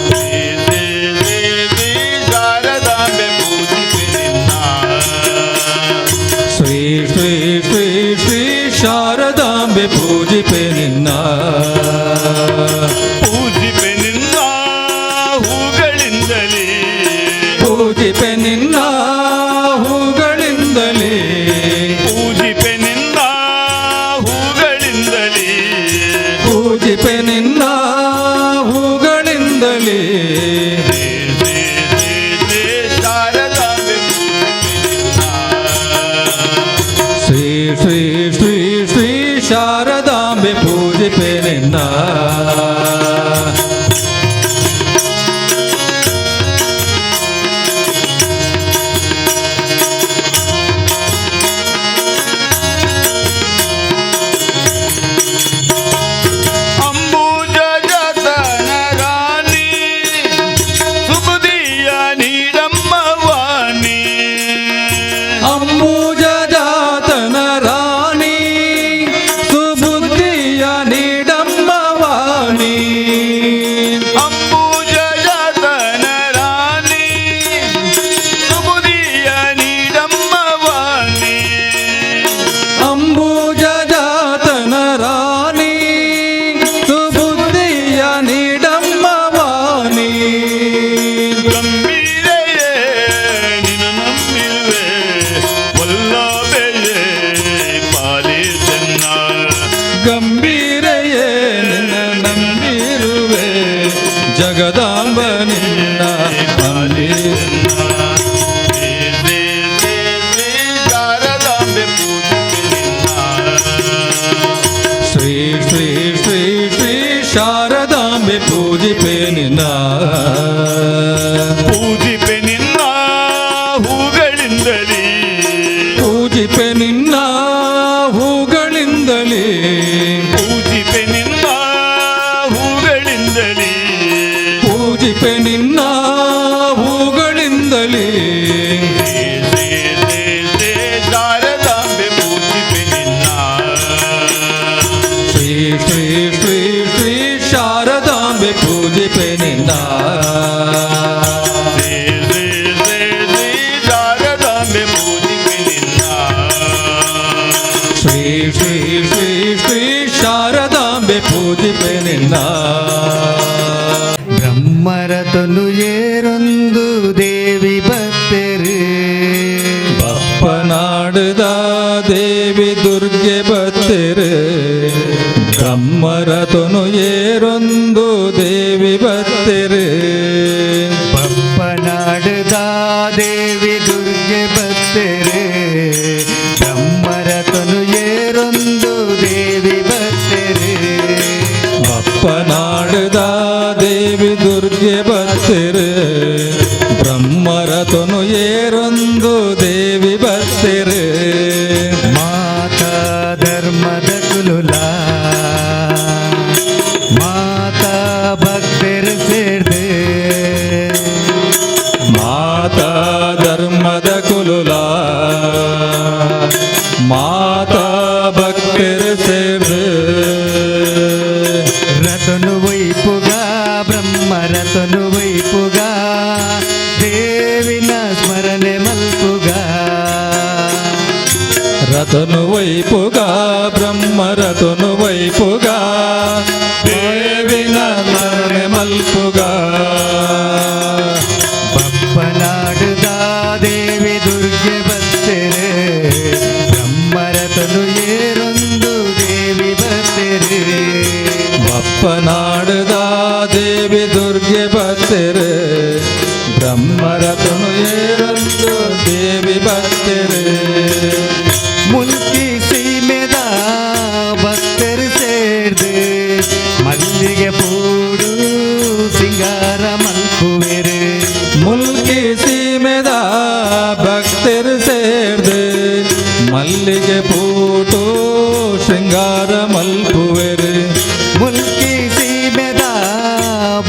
ಶ್ರೀ ಶ್ರೀ ಶ್ರೀ ಶ್ರೀ ಶಾರದಾಂಬೆ ಪೂಜಿಪೆ ನಿನ್ನ, ಶ್ರೀ ಶ್ರೀ ಶ್ರೀ ಶ್ರೀ ಶಾರದಾಂಬೆ ಪೂಜಿಪೆ ನಿನ್ನ, ಪೂಜಿಪೆ ನಿನ್ನ ಹೂಗಳಿಂದಲೇ, ಪೂಜಿಪೆ ನಿನ್ನ ಹೂಗಳಿಂದಲೇ, ಪೂಜಿಪೆ ನಿನ್ನ ಹೂಗಳಿಂದಲೇ, ಪೂಜಿಪೆ ನಿನ್ನ ಹೂಗಳಿಂದಲೇ, ಶ್ರೀ ಶ್ರೀ ಶ್ರೀ ಶ್ರೀ ಶಾರದಾಂಬೆ ಪೂಜಿಪೆ ನಿನ್ನ, ಶ್ರೀ ಶ್ರೀ ಶ್ರೀ ಶ್ರೀ ಶಾರದಾಂಬೆ ಪೂಜಿಪೆ ನಿನ್ನ, ಜಗದಾಂಬ ನಿನ್ನ ಶ್ರೀ ಶ್ರೀ ಶ್ರೀ ಶ್ರೀ ಶಾರದಾಂಬೆ ಪೂಜಿಪೆ ನಿನ್ನ ಪೂಜಿಪೆ ನಿನ್ನ ಹೂಗಳಿಂದಲೇ ಪೂಜಿಪೆ ನಿನ್ನ ಹೂಗಳಿಂದಲೇ ಪೂಜಿಪೆ ನಿನ್ನ ಹೂಗಳಿಂದಲೇ ಪೂಜಿಪೆ ನಿನ್ನ ಹೂಗಳಿಂದಲೇ ಶ್ರೀ ಶ್ರೀ ಶ್ರೀ ಶಾರದಾಂಬೆ ಪೂಜಿಪೆ ನಿನ್ನ ಶ್ರೀ ಶ್ರೀ ಶ್ರೀ ಶ್ರೀ ಶಾರದಾಂಬೆ ಪೂಜಿಪೆ ನಿನ್ನ ಶ್ರೀ ಶ್ರೀ ಶ್ರೀ ಶ್ರೀ ಶಾರದಾಂಬೆ ಪೂಜಿಪೆ ನಿನ್ನ ಶ್ರೀ ಶ್ರೀ ಶ್ರೀ ಶ್ರೀ ಶಾರದಾಂಬೆ ಪೂಜಿಪೆ ನಿನ್ನ ಬ್ರಹ್ಮರತನು ಏರೊಂದು ದೇವಿ ಭಕ್ತರು ಬಪ್ಪನಾಡುದ ದೇವಿ ದುರ್ಗೆ ಬತ್ತಿರು ಬ್ರಹ್ಮರತನು ಏರೊಂದು ದೇವಿ ಬತ್ತಿರು ಬಪ್ಪನಾಡುದ ದೇವಿ ದುರ್ಗೆ ಭಕ್ತರು ಬ್ರಹ್ಮರತನು ಏರೊಂದು ದೇವಿ ಭಕ್ತರು ಬಪ್ಪನಾಡುದ ದೇವಿ ದುರ್ಗೆ ಬತ್ತಿರು ಬ್ರಹ್ಮರತನು ಏರೊಂದು ದೇವಿ ಬತ್ತಿರು ಮಾತಾ ಧರ್ಮದ ಕುಲುಲ ಮಾತಾ ಭಕ್ತರು ಸೇರ್ದೆ ಮಾತಾ ಧರ್ಮದ ಕುಲುಲ ಮಾತಾ ಭಕ್ತರ ಸೇವೆ ರತನು ವೈಪುಗ ಬ್ರಹ್ಮ ರತನು ವೈಪುಗ ದೇವಿನ ಸ್ಮರಣೆ ಮಲ್ಪುಗ ರತನು ವೈಪುಗ ಬ್ರಹ್ಮ ರತನು ವೈಪುಗ ದೇವಿನ ಸ್ಮರಣೆ ಮಲ್ಪುಗ ಬಪ್ಪನಾಡುದ ದೇವಿ ದುರ್ಗೆ ಬತ್ತೆರೆ ಬ್ರಹ್ಮರತನು ಏರೊಂದು ದೇವಿ ಬತ್ತೆರೆ ಬಪ್ಪನಾಡುದ ದೇವಿ ದುರ್ಗೆ ಬತ್ತೆರೆ ಬ್ರಹ್ಮರತನು ಏರೊಂದು ದೇವಿ ಬತ್ತೆರೆ ಮುಲ್ಕಿ ಸೀಮೆದ ಭಕ್ತರು ಸೇರ್ದು ಮಲ್ಲಿಗೆ ಪೂಡು ಸಿಂಗಾರ ಮಲ್ಪುವೆರು ಮುಲ್ಕಿ ಸೀಮೆದ ಭಕ್ತರು ಸೇರ್ದು ಮಲ್ಲಿಗೆ ಪೂಟು ಶೃಂಗಾರ ಮಲ್ಪುವೆರು ಮುಲ್ಕಿ ಸೀಮೆದ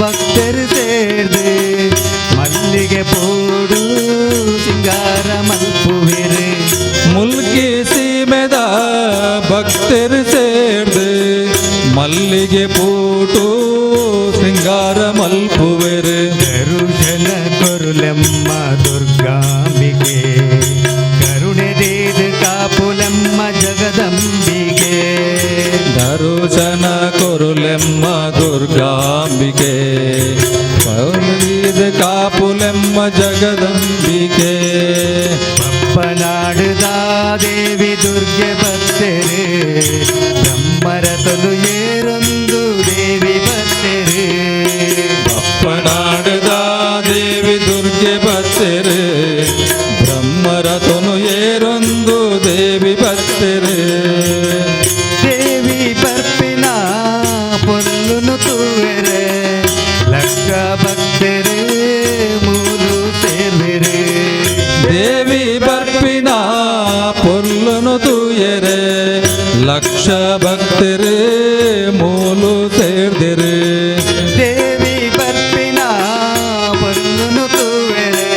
ಭಕ್ತರು ಸೇರ್ದು ಮಲ್ಲಿಗೆ ಪೂಡು ಸಿಂಗಾರ ಮಲ್ಪುವೆರು ಮುಲ್ಕಿ ಸೀಮೆದ ಭಕ್ತರು ಸೇರ್ದು ಮಲ್ಲಿಗೆ ಪೂಟು ಶೃಂಗಾರ ಮಲ್ಪುವೆರು ಕರುಷನ ಕೊರುಲೆಮ್ಮ ದುರ್ಗಾಂಬಿಕೆ ಕರುಣೆ ದೇದ ಕಾಪುಲೆಮ್ಮ ಜಗದಂಬಿಕೆ ದರುಶನ ಕೊರುಲೆಮ್ಮ ದುರ್ಗಾಂಬಿಕೆ ಕರುಣೀದ ಕಾಪುಲೆಮ್ಮ ಜಗದಂಬಿಕೆ ಬಪ್ಪನಾಡುದ ದೇವಿ ದುರ್ಗೆ ಬತ್ತೆರೆ ಬ್ರಹ್ಮರತನು ಏರೊಂದು ದೇವಿ ಬತ್ತೆರೆ ಬಪ್ಪನಾಡುದ ದೇವಿ ದುರ್ಗೆ ಬತ್ತೆರೆ ಬ್ರಹ್ಮರತನು ಏರೊಂದು ದೇವಿ ಬತ್ತೆರೆ ದೇವಿ ಬರ್ಪಿನ ಪೊಲ್ಲುನು ತೂವೆರೆ ಲಕ್ಕ ಭಕ್ತರೆ ಮೂಲು ಸೇರ್ವೆರೆ ದೇವಿ ಬರ್ಪಿನ ಪೊಲ್ಲುನು ತೂಯರೆ ಲಕ್ಷ ಭಕ್ತರೇ ಮೂಲು ಸೇರ್ದಿರೆ ದೇವಿ ಬರ್ಪಿನ ಪೊಲ್ಲುನು ತೂವೆರೆ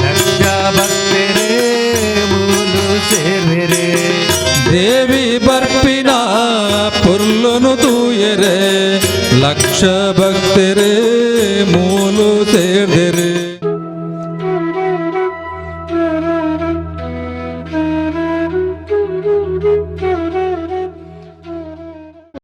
ಲಕ್ಷ ಭಕ್ತರೆ ಮೂಲು ಸೇರ್ವೆರೆ ದೇವಿ ಬರ್ಪಿನ ಪೊಲ್ಲುನು ತೂಯರೆ ಲಕ್ಷ ಭಕ್ತರೇ ಮೂಲು ಸೇರ್ದಿರೆ.